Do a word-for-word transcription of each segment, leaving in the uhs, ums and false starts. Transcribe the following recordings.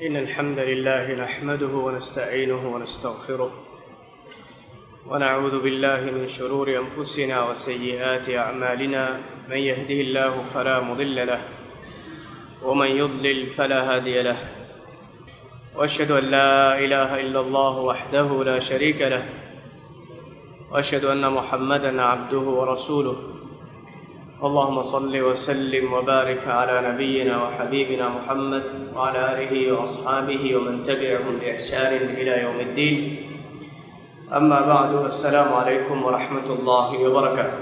إن الحمد لله نحمده ونستعينه ونستغفره، ونعوذ بالله من شرور أنفسنا وسيئات أعمالنا. من يهده الله فلا مضل له، ومن يضلل فلا هادي له. وأشهد أن لا إله إلا الله وحده لا شريك له، وأشهد أن محمدا عبده ورسوله. اللهم صل وسلم وبارك على نبينا وحبيبنا محمد وعلى آله وأصحابه ومن تبعهم بإحسان إلى يوم الدين. أما بعد، السلام عليكم ورحمة الله وبركاته.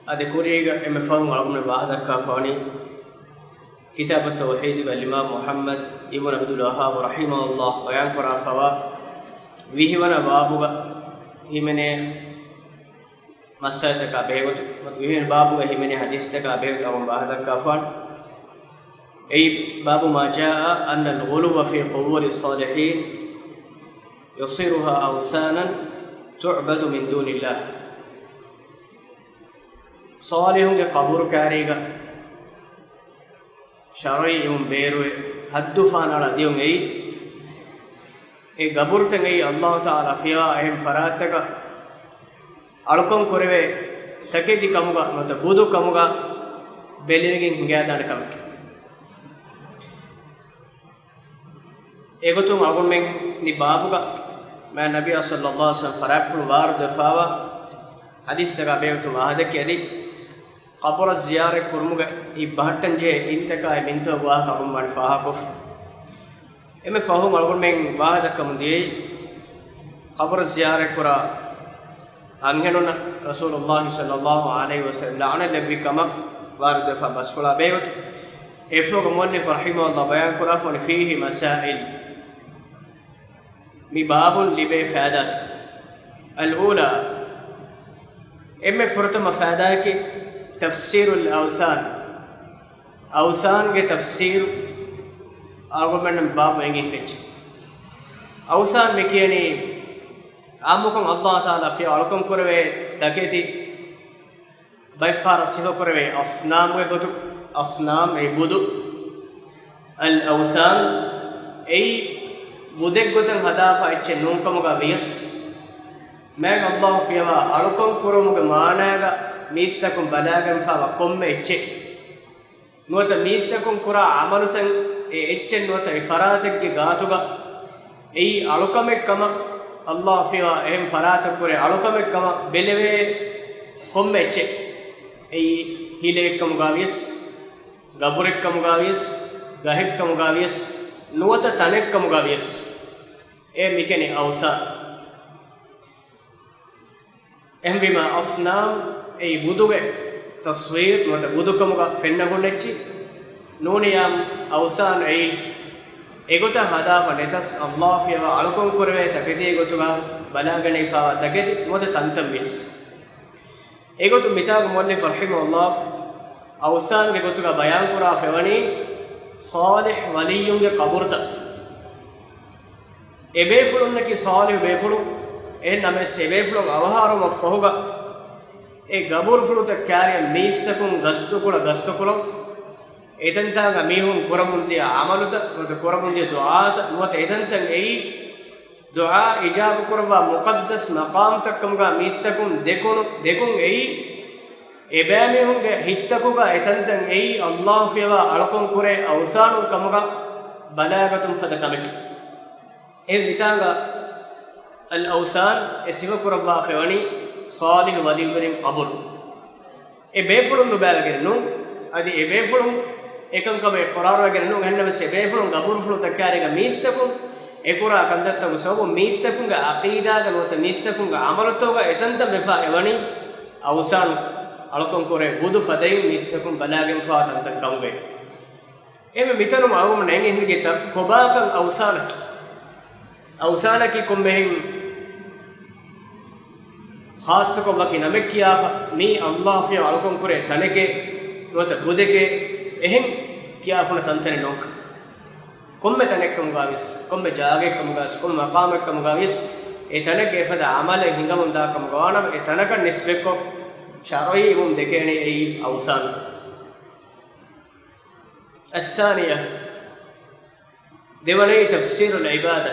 އަދި ކުރީގަ އެންމެ ފަހުން އަޅުގަނޑު ވާހަކަ ދައްކާފަވަނީ، ކިތާބުއް ތައުޙީދުގެ އިމާމް މުޙައްމަދު އިބްނު ޢަބްދުލް ވައްހާބް ރަޙިމަހުﷲ ބަޔާންކުރާފަވާ ވިހިވަނަ ބާބުގަ ހިމެނޭ މައްސަލަތަކާ ބެހޭގޮތު، ވިހިވަނަ ބާބުގަ ހިމެނޭ ޙަދީޘްތަކާ ބެހޭގޮތު އަޅުގަނޑު ވާހަކަ ދައްކާފަވަނީ. އެއީ، باب ما جاء أن الغلو في قبور الصالحين يصيرها أوثانا تعبد من دون الله. ޞާލިޙުންގެ ޤަބުރު ކާރީގަ ޝަރުޢީ އިލްމުން ބޭރުވެ ޙައްދު ފަހަނައަޅާ ދިޔުން އެއީ، އެ ޤަބުރުތައް އެއީ ﷲ ތަޢާލާ ފިޔަވާ އެހެން ފަރާތަކަށް އަޅުކަން ކުރެވޭ ތަކެތި ކަމުގަ ނުވަތަ ބުދު ކަމުގަ ބެލެވިގެން ހިނގާދާނެ ކަމެކޭ. އެގޮތުން އަޅުގަނޑުމެން މި ބާބުގަ މާތް ނަބިއްޔާ ޞައްލައްލާހު ޢަލައިހި ވަސައްލަމް ފަރާތްޕުޅު ވާރިދުވެފައިވާ ޙަދީޘްތަކާ ބެހޭގޮތުން ވާހަކަ ދެއްކި އަދި، ޤަބުރަށް ޒިޔާރަތް ކުރުމުގައި ބަހައްޓަންޖެހޭ އިންތަކާއި މިންތޯ ވާހަކަ އަޅުގަނޑުމެން ފާހަގަކޮށްފަ. އެންމެ ފަހުން އަޅުގަނޑުމެން ވާހަކަ ދައްކަމުން ދިޔައީ، ޤަބުރަށް ޒިޔާރަތްކުރާ އަންހެނުންނަށް ރަސޫލުﷲ ޞައްލައްލާހު ޢަލައިހި ވަސައްލަމް ލަޢުނަތް ލެއްވި ކަމަށް ވާރިދުވެފަ ބަސްފުޅާ ބެހޭގޮތުން، އެއަށްފަހުގަ މުއައްލިފު ރަޙިމަހުﷲ ބަޔާންކުރާފަ ވަނީ، فيه مسائل. މި ބާބުން ލިބޭ ފައިދާތައް. الأولى، އެންމެ ފުރަތަމަ ފައިދާއަކީ، تفسير الأوثان. އައުސާންގެ ތަފްސީރު އަޅުގަނޑުމެންނަށް ބާބު އެނގި ހިނގައްޖެ. އައުސާން މި ކިޔަނީ އާއްމުކޮށް ﷲ ތަޢާލާ ފިޔަވާ އަޅުކަން ކުރެވޭ ތަކެތި، ބައެއްފަހަރަށް ސިފަކުރެވޭ އަޞްނާމްގެ ގޮތު، އަޞްނާމް އެ ބުދު. އަލްއައުސާން އެއީ ބުދެއްގޮތަށް ހަދާފަ އެއްޗެއް ނޫންކަމުގަ ވިޔަސް، މާތް ﷲ ފިޔަވާ އަޅުކަން ކުރުމުގެ މާނާގަ މީސްތަކުން ބަލާގެންފާވާ ކޮންމެ އެއްޗެއް ނުވަތަ މީސްތަކުން ކުރާ ޢަމަލުތައް އެ އެއްޗެއް ނުވަތަ އެ ފަރާތެއްގެ ގާތުގަ އެއީ އަޅުކަމެއް ކަމަށް، ﷲ ފިޔަވާ އެހެން ފަރާތަކު ކުރޭ އަޅުކަމެއް ކަމަށް ބެލެވޭ ކޮންމެ އެއްޗެއް، އެއީ ހިލައެއްކަމުގަ ވިޔަސް، ގަބުރެއްކަމުގަ ވިޔަސް، ގަހެއްކަމުގަ ވިޔަސް، ނުވަތަ ތަނެއްކަމުގަ ވިޔަސް، އެ މިކެނި އައުސާން. އެހެންވީމާ، އަޞްނާމް އެއީ ބުދުގެ ތަޞްވީރު ނުވަތަ ބުދުކަމުގަ ފެންނަ ހުންނަ އެއްޗި ނޫނިޔާ، އައުސާން އެއީ އެގޮތަށް ހަދާފަ ނެތަސް، ﷲ ފިޔަވާ އަޅުކަން ކުރެވޭ ތަކެތީގެ ގޮތުގަ ބަލާގަނެވިފާވާ ތަކެތި ނުވަތަ ތަންތަން ވިޔަސް. އެގޮތުން މިތާގަ މުއައްލިފު ރަޙިމަހުﷲ އައުސާންގެ ގޮތުގަ ބަޔާންކުރާ ފެވަނީ، ޞާލިޙް ވަލިއްޔުންގެ ޤަބުރުތައް. އެބޭފުޅުންނަކީ ޞާލިޙު ބޭފުޅުން. އެހެން ނަމަވެސް، އެބޭފުޅުން އަވަހާރަވުމަށްފަހުގަ، އެ ގަބުރުފުޅުތައް ކާރިއަށް މީސްތަކުން ގަސްތުކުޅަ ގަސްތުކުޅަ، އެތަންތާގަ މީހުން ކުރަމުންދިޔަ ޢަމަލުތައް ނުވަތަ ކުރަމުންދިޔަ ދުޢާތައް ނުވަތަ އެތަންތަން އެއީ، ދުޢާ އިޖާބަކުރައްވާ މުޤައްދަސް މަޤާމްތައްކަމުގަ މީސްތަކުން ދެކުނު، ދެކުން އެއީ، އެބައިމީހުންގެ ހިތްތަކުގަ އެތަންތަން އެއީ، ﷲ ފިޔަވާ އަޅުކަން ކުރޭ އައުސާނުން ކަމުގަ ބަލާގަތުން ފަދަ ކަމެކޭ. އެ މިތާނގަ އަލްއައުސާން އެ ސިފަކުރައްވާފައިވަނީ ޞާލިޙު ވަލިއްޔުން ޤަބުރު. އެ ބޭފުޅުން ނުބައިވެގެން ނޫން. އަދި އެ ބޭފުޅުން އެކަންކަމަށް އެ ޤަރާރުވެގެން ނޫން. އެހެންނަމަވެސް އެ ބޭފުޅުން ގަބުރުފުޅުތައް ކާރިގަ މީސްތަކުން އެކުރާ ކަންތައްތަކުގެ ސަބަބުން މީސްތަކުންގެ ޢަޤީދާގަ ނުވަތަ މީސްތަކުންގެ ޢަމަލުތަކުގަ އެތަންތަން ވެފަ އެވަނީ އައުސާނު އަޅުކަން ކުރޭ ބުދު ފަދައިން މީސްތަކުން ބަލާގެންފާ ތަންތަން ކަމުގައި. އެހެންވެ، މިތަނުން އަޅުގަނޑު ނޭނގެ ހިނގިތަ ކޮބާކަން އައުސާނަކީ؟ އައުސާނަކީ ކޮންމެހެން ޚާއްޞަކޮށް ވަކި ނަމެއް ކިޔާފަ، މީ ﷲ ފިޔަވާ އަޅުކަން ކުރޭ ތަނެކޭ ނުވަތަ ބުދެކޭ އެހެން ކިޔާފުނަ ތަންތަނެއް ނޫން. ކޮންމެ ތަނެއްކަމުގަ ވިޔަސް، ކޮންމެ ޖާގައެއްކަމުގަ ވިޔަސް، ކޮންމެ މަޤާމެއްކަމުގަ ވިޔަސް، އެ ތަނެއްގަ އެފަދަ ޢަމަލެއް ހިނގަމުން ދާ ކަމުގަ ވާނަމަ، އެ ތަނަކަށް ނިސްބަތްކޮށް ޝަރުޢީ އިލްމުން ދެކޭނީ އެއީ އައުސާން. الثانية، ދެވަނައީ ތަފްސީރުލް ޢިބާދާ،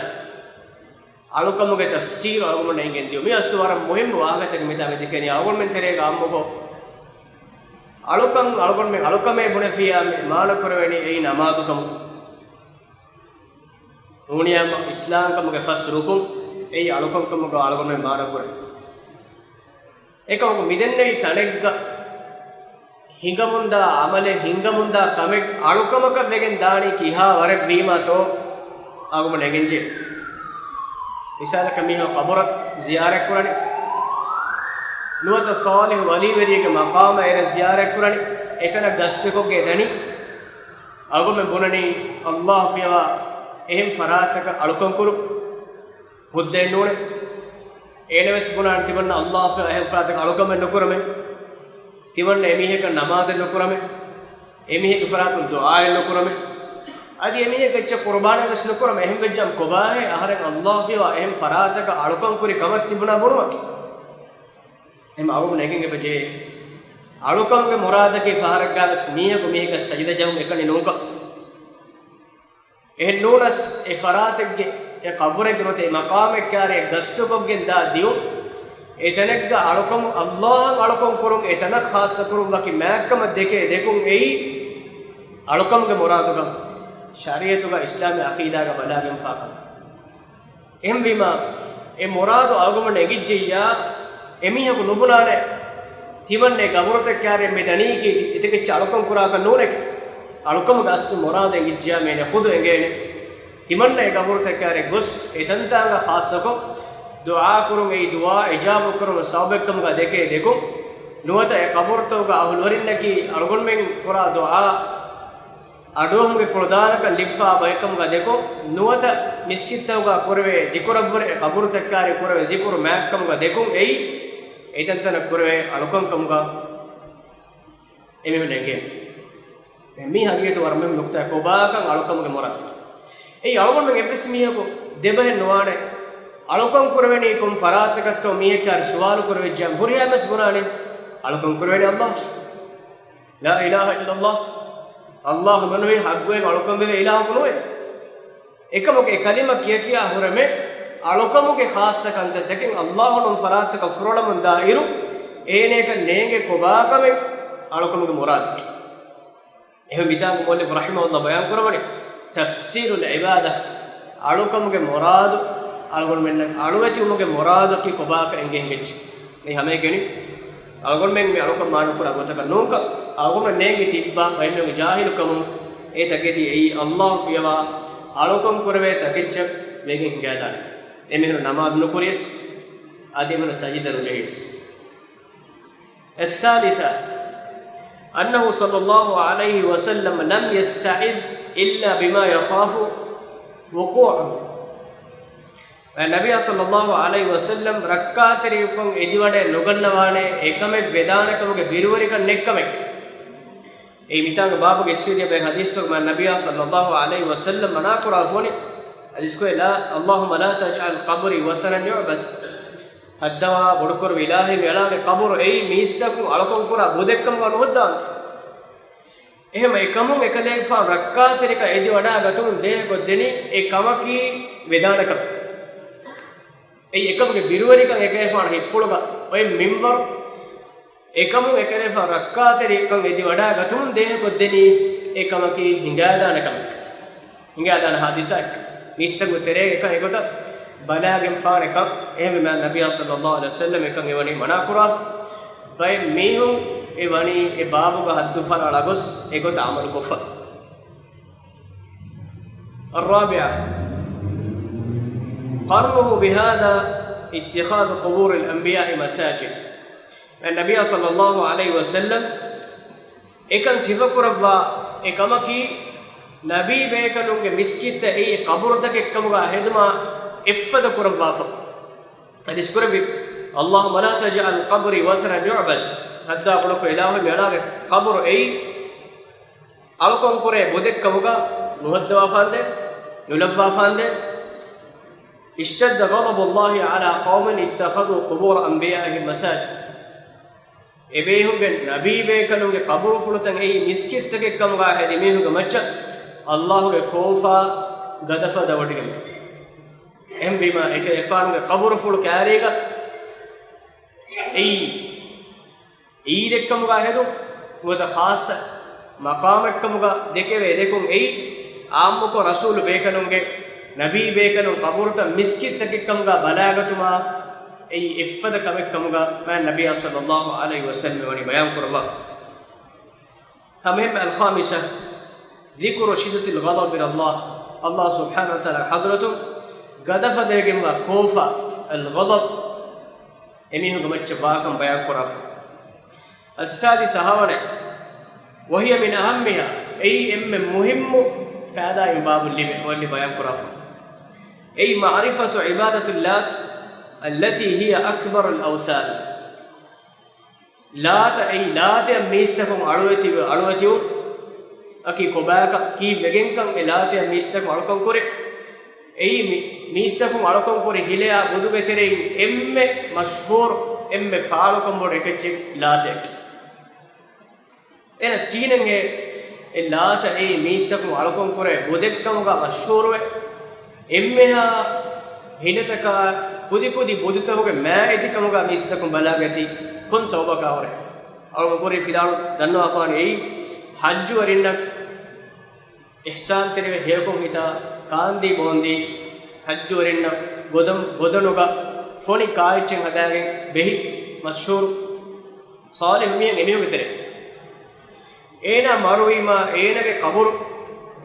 އަޅުކަމުގެ ތަފްސީރު އަޅުގަނޑުމެން އެނގެން ދިޔުން. މި އަސްލު ވަރަށް މުހިއްމު ވާހަކަތަކެއް މިތާ މި ދެކެނީ. އަޅުގަނޑުމެން ތެރޭގަ އާއްމުކޮށް، އަޅުކަން، އަޅުގަނޑުމެން އަޅުކަމޭ ބުނެފިއްޔާ މި މާނަ ކުރެވެނީ އެއީ ނަމާދުކަމު. ނޫނިއްޔާމަ އިސްލާމްކަމުގެ ފަސް ރުކުން އެއީ އަޅުކަންކަމުގަ އަޅުގަނޑުމެން މާނަ ކުރޭ. އެކަމަކު މިދެންނެވި ތަނެއްގަ ހިނގަމުންދާ އަމަލެއް، ހިނގަމުންދާ ކަމެއް އަޅުކަމަކަށް ވެގެން ދާނީ ކިހާ ވަރެއްވީމާތޯ އަޅުގަނޑު އެނގެންޖެހޭ. މިސާލަކަށް މީހަކު ޤަބުރަށް ޒިޔާރަތްކުރަނީ، ނުވަތަ ޞާލިޙު ވަލީވެރިއެއްގެ މަޤާމަށް އޭނަ ޒިޔާރަތްކުރަނީ، އެތަނަށް ގަސްތުކޮށްގެން ދަނީ، އަޅުގަނޑުމެން ބުނަނީ ﷲ ފިޔަވާ އެހެން ފަރާތަކަށް އަޅުކަންކުރުން. ހުއްދައެއް ނޫނޭ. އޭނަވެސް ބުނާނެ ތިމަންނަ ﷲ ފިޔަވާ އެހެން ފަރާތަކަށް އަޅުކަމެއް ނުކުރަމޭ. ތިމަންނަ އެމީހަކަށް ނަމާދެއް ނުކުރަމޭ. އެމީހެއްގެ ފަރާތުން ދުޢާއެއް ނުކުރަމޭ. އަދި އެމީހެއްގެ އެއްޗެއް ޤުރުބާނެއް ވެސް ނުކުރަމޭ. އެހެން ވެއްޖާމަ ކޮބާހޭ އަހަރެން ﷲ ފިޔަވާ އެހެން ފަރާތަކަށް އަޅުކަން ކުރި ކަމަށް ތި ބުނާ ބުނުމަކީ؟ އެހެން އަޅުގަނޑު އެނގެން އެބަޖެހޭ. އަޅުކަމުގެ މުރާދަކީ ފަހަރެއްގަ ވެސް މީހަކު މީހެއްގެ ސަޖިދަ ޖެހުން އެކަނި ނޫންކަން. އެހެން ނޫނަސް އެ ފަރާތެއްގެ، އެ ޤަބުރެއްގެ ނުވަތަ އެ މަޤާމެއްގެ އާރަށް ގަސްތުކޮށްގެން ދާ ދިޔުން، އެ ތަނެއްގަ އަޅުކަމު، ﷲ އަށް އަޅުކަން ކުރުން، އެ ތަނަށް ޚާއްޞަ ކުރުން ވަކި މާތްކަމަށް ދެކޭ ދެކުން އެއީ އަޅުކަމުގެ މުރާދުގަ، ޝަރީޢަތުގަ، އިސްލާމީ ޢަޤީދާގަ ބަލާގެންފާކަން. އެހެންވީމާ، އެ މުރާދު އަޅުގަނޑުމެން އެނގިއްޖެއްޔާ، އެމީހަކު ނުބުނާނެ، ތިމަންނަ އެ ގަބުރުތަކާރެއް މި ދަނީކީ އެތަކެއްޗަށް އަޅުކަން ކުރާކަށް ނޫނެކެ. އަޅުކަމުގެ އަސްލު މުރާދު އެނގިއްޖެޔާ މީނަ ޚުދު އެނގޭނެ. ތިމަންނަ އެ ގަބުރުތަކާރެއް ގޮސް، އެތަންތާނގަ ޚާއްޞަކޮށް، ދުޢާ ކުރުން އެއީ ދުޢާ އިޖާބަ ކުރުމުގެ ސަބަބެއްކަމުގަ ދެކޭ ދެކުން، ނުވަތަ އެ ގަބުރުތަކުގަ އަހުލުވެރިންނަކީ އަޅުގަނޑުމެން ކުރާ ދުޢާ އަޑުއެހުމުގެ ކުޅަދާނަކަން ލިބިފާ ބަޔަކަމުގަ ދެކުން، ނުވަތަ މިސްކިތްތަކުގަ ކުރެވޭ ޒިކުރަށްވުރެ އެ ގަބުރުތަކާރި ކުރެވޭ ޒިކުރު މާތްކަމުގަ ދެކުން އެއީ، އެތަންތަނަށް ކުރެވޭ އަޅުކަންކަމުގަ އެމީހުން އެނގޭ. ދެން މީ ހަގީގަތު ވަރަށް މުހިންމު ނުކުތާ ކޮބާކަން އަޅުކަމުގެ މުރާދު. އެއީ އަޅުގަނޑުމެން އެއްވެސް މީހަކު ދެބަހެއް ނުވާނެ، އަޅުކަން ކުރެވެނީ ކޮން ފަރާތަކަށްތޯ މީހެއްކާރި ސުވާލު ކުރެވިއްޖާ ހުރިހާ ވެސް ބުނާނީ އަޅުކަން ކުރެވެނީ ﷲ. ލާ އިލާހަ އިއްލައްލާހް. ﷲ ނުވެ ޙައްޤުވެ އަޅުކަން ވެވޭ އިލާހަކު ނުވޭ. އެކަމަކު އެ ކަލިމަ ކިޔަކިޔާ ހުރެމެ އަޅުކަމުގެ ޚާއްޞަ ކަންތައްތަކެއް ﷲ ނޫން ފަރާތަކަށް ފުރޮޅަމުން ދާ އިރު، އޭނައަކަށް ނޭނގޭ ކޮބާކަމެއް އަޅުކަމުގެ މުރާދަކީ. އެހެން މިތާގަ މުއައްލިފު ރަޙިމަހުﷲ ބަޔާން ކުރައްވަނީ ތަފްސީރުލް ޢިބާދާ، އަޅުކަމުގެ މުރާދު، އަޅުގަނޑުމެންނަށް އަޅުވެތިވުމުގެ މުރާދަކީ ކޮބާކަން އެނގޭ ހިނގައްޖެ. މި ހަމައެކަނި އަޅުގަނޑުމެން މި އަޅުކަން މާނަކުރާ ގޮތަކަށް ނޫންކަން، އަޅުގަނޑު ނޭނގި ތިއްބާ ބައެއްމެންގެ ޖާހިލުކަމުން އެ ތަކެތި އެއީ ﷲ ފިޔަވާ އަޅުކަން ކުރެވޭ ތަކެއްޗަށް ވެގެން ހިނގާދާނެ. އެމީހުން ނަމާދު ނުކުރިޔަސް، އަދި އެމީހުން ސަޖިދަ ނުޖެހިޔަސް. الثالثة أنه صلى الله عليه وسلم لم يستعذ إلا بما يخاف وقوعه. ނަބިއްޔާ ޞައްލައްލާހު ޢަލައިހި ވަސައްލަމް ރައްކާތެރިކަން އެދިވަޑައެއް ނުގަންނަވާނެ، އެކަމެއް ވެދާނެ ކަމުގެ ބިރުވެރިކަން ނެތްކަމެއް. އެއީ މިތާނގެ ބާބުގެ އިސްވެދިޔަ ބައެއް ޙަދީޘްތަކުގަ ނަބިއްޔާ ޞައްލައްލާހު ޢަލައިހި ވަސައްލަމް މަނާކުރާ ފޯނި ޙަދީޘް ކުރޭ، ލާ، اللهم لا تجعل قبري وثنا يعبد. ހައްދަވާ ބޮޑުކުރު އިލާހީ މިއަޅާގެ ޤަބުރު އެއީ މީސްތަކުން އަޅުކަން ކުރާ ބުދެއްކަމުގަ ނުހައްދާން. އެހެން އެކަމުން އެކަލޭގެފާނު ރައްކާތެރިކަން އެދިވަޑާގަތުމުން ދޭހަކޮށްދެނީ އެ ކަމަކީ ވެދާނެ ކަމެއް. އެއީ އެކަމުގެ ބިރުވެރިކަން އެކަލޭގެފާނު ހިއްޕުޅުގަ އޮތް މިންވަރު، އެކަމުން އެކަލޭގެފާނު ރައްކާތެރިކަން އެދިވަޑާގަތުމުން ދޭހަކޮށްދެނީ އެ ކަމަކީ ހިނގާދާނެ ކަމެއް. ހިނގާދާނެ ޙާދިސާއެއް. މީސްތަކުގެ ތެރޭގަ އެކަން އެގޮތަށް ބަލާގެންފާނެ ކަން. އެހެންވީމާ ނަބިއްޔާ ޞައްލައްލާހު ޢަލައިހި ވަސައްލަމް އެކަން އެވަނީ މަނާކުރާ. ބައެއް މީހުން އެ ވަނީ އެ ބާބުގަ ހައްދުފަރާޅާ ގޮސް އެގޮތަށް ޢަމަލުކޮށްފަ. الرابعة، قرنه بهذا اتخاذ قبور الأنبياء مساجد. ނަބިއްޔާ ޞައްލައްލާހު ޢަލައިހި ވަސައްލަމް އެކަން ސިފަކުރައްވާ އެ ކަމަކީ، ނަބީ ބޭކަލުންގެ މިސްކިތްތައް އެއީ ޤަބުރުތަކެއްކަމުގަ ހެދުމާ އެއްފަދަ ކުރައްވާފަ. ޙަދީޘް ކުރެއްވި، اللهم لا تجعل قبري وثنا يعبد. ހައްދާ ބޮޑުކޮށް އިލާހު މިއަޅާގެ ޤަބުރު އެއީ އަޅުކަން ކުރޭ ބުދެއްކަމުގަ ނުހައްދަވާފާނދޭ، ނުލައްވާފާނދޭ. اشتد غضب الله على قوم اتخذوا قبور أنبيائهم مساجد. އެބޭހުންގެ ނަބީ ބޭކަލުންގެ ޤަބުރުފުޅުތައް އެއީ މިސްކިތްތަކެއްކަމުގަ ހެދި މީހުންގެ މައްޗަށް ﷲގެ ކޯފާ ގަދަފަދަ ވޮޑިގެން. އެހެންވީމާ، އެކަލޭގެފާނުގެ ޤަބުރުފުޅު ކާރީގަ އެއީ އީދެއްކަމުގަ ހެދުން، ނުވަތަ ޚާއްޞަ މަޤާމެއްކަމުގަ ދެކެވޭ ދެކުން އެއީ، ޢާއްމުކޮށް ރަސޫލު ބޭކަލުންގެ، ނަބީ ބޭކަލުން ޤަބުރުތައް މިސްކިތްތަކެއްކަމުގަ ބަލާގަތުމާ އެއީ އެއްފަދަ ކަމެއްކަމުގަ މާތް ނަބިއްޔާ ޞައްލައްލާހު ޢަލައިހި ވަސައްލަމަ ވަނީ ބަޔާން ކުރައްވާފަ. ހަމައެހެންމެ الخامسة، ذكر شدة الغضب من الله. ﷲ ސުބްޙާނަހޫ ވަތަޢާލާގެ ޙަޟްރަތުން ގަދަފަދަވެގެންވާ ކޯފާ، އަލްޣަޟަބް، އެމީހުންގެ މައްޗަށް ވާކަން ބަޔާން ކުރާފަ. السادسة، ހަވަނަ، وهي من أهمها، އެއީ އެންމެ މުހިއްމު ފައިދާއިން ބާބުން ލިބޭ، މުއައްލިފް ބަޔާން ކުރާފަ. އެއީ معرفة عبادة اللات التي هي أكبر الأوثان. ލާތަ، އެއީ ލާތައަށް މީސްތަކުން އަޅުވެތި، އަޅުވެތިވުން އަކީ ކޮބާކަން، ކީއްވެގެންކަން އެ ލާތައަށް މީސްތަކުން އަޅުކަން ކުރޭ. އެއީ މި، މީސްތަކުން އަޅުކަން ކުރި ހިލަޔާ ބުދުގެ ތެރެއިން އެންމެ މަޝްހޫރު، އެންމެ ފާޅުކަން ބޮޑު އެކައްޗެއް ލާތައަކީ. އެހެނަސް ކިހިނެއްހޭ އެ ލާތަ އެއީ މީސްތަކުން އަޅުކަން ކުރޭ ބުދެއްކަމުގަ މަޝްހޫރުވެ، އެންމެހާ ހިލަތަކާ ކުދިކުދި ބުދުތަކުގެ މާތް އެތިކަމުގަ މީސްތަކުން ބަލާގަތީ ކޮން ސަބަބަކާ ހުރެ؟ އަޅުގަނޑު ކުރި ފިލާވަޅު ދަންނަވާފާނެ އެއީ ޙައްޖުވެރިންނަށް އިޙްސާންތެރިވެ ހެޔޮކޮށް ހިތާ ކާންދީ ބޯންދީ، ޙައްޖުވެރިންނަށް ގޮދަން، ގޮދަނުގަ ފޮނި ކާއެއްޗެއް ހަދާގެން ބެހި މަޝްހޫރު ޞާލިޙު މީހެއް އެމީހުންގެ ތެރޭ. އޭނާ މަރުވީމާ އޭނާގެ ޤަބުރު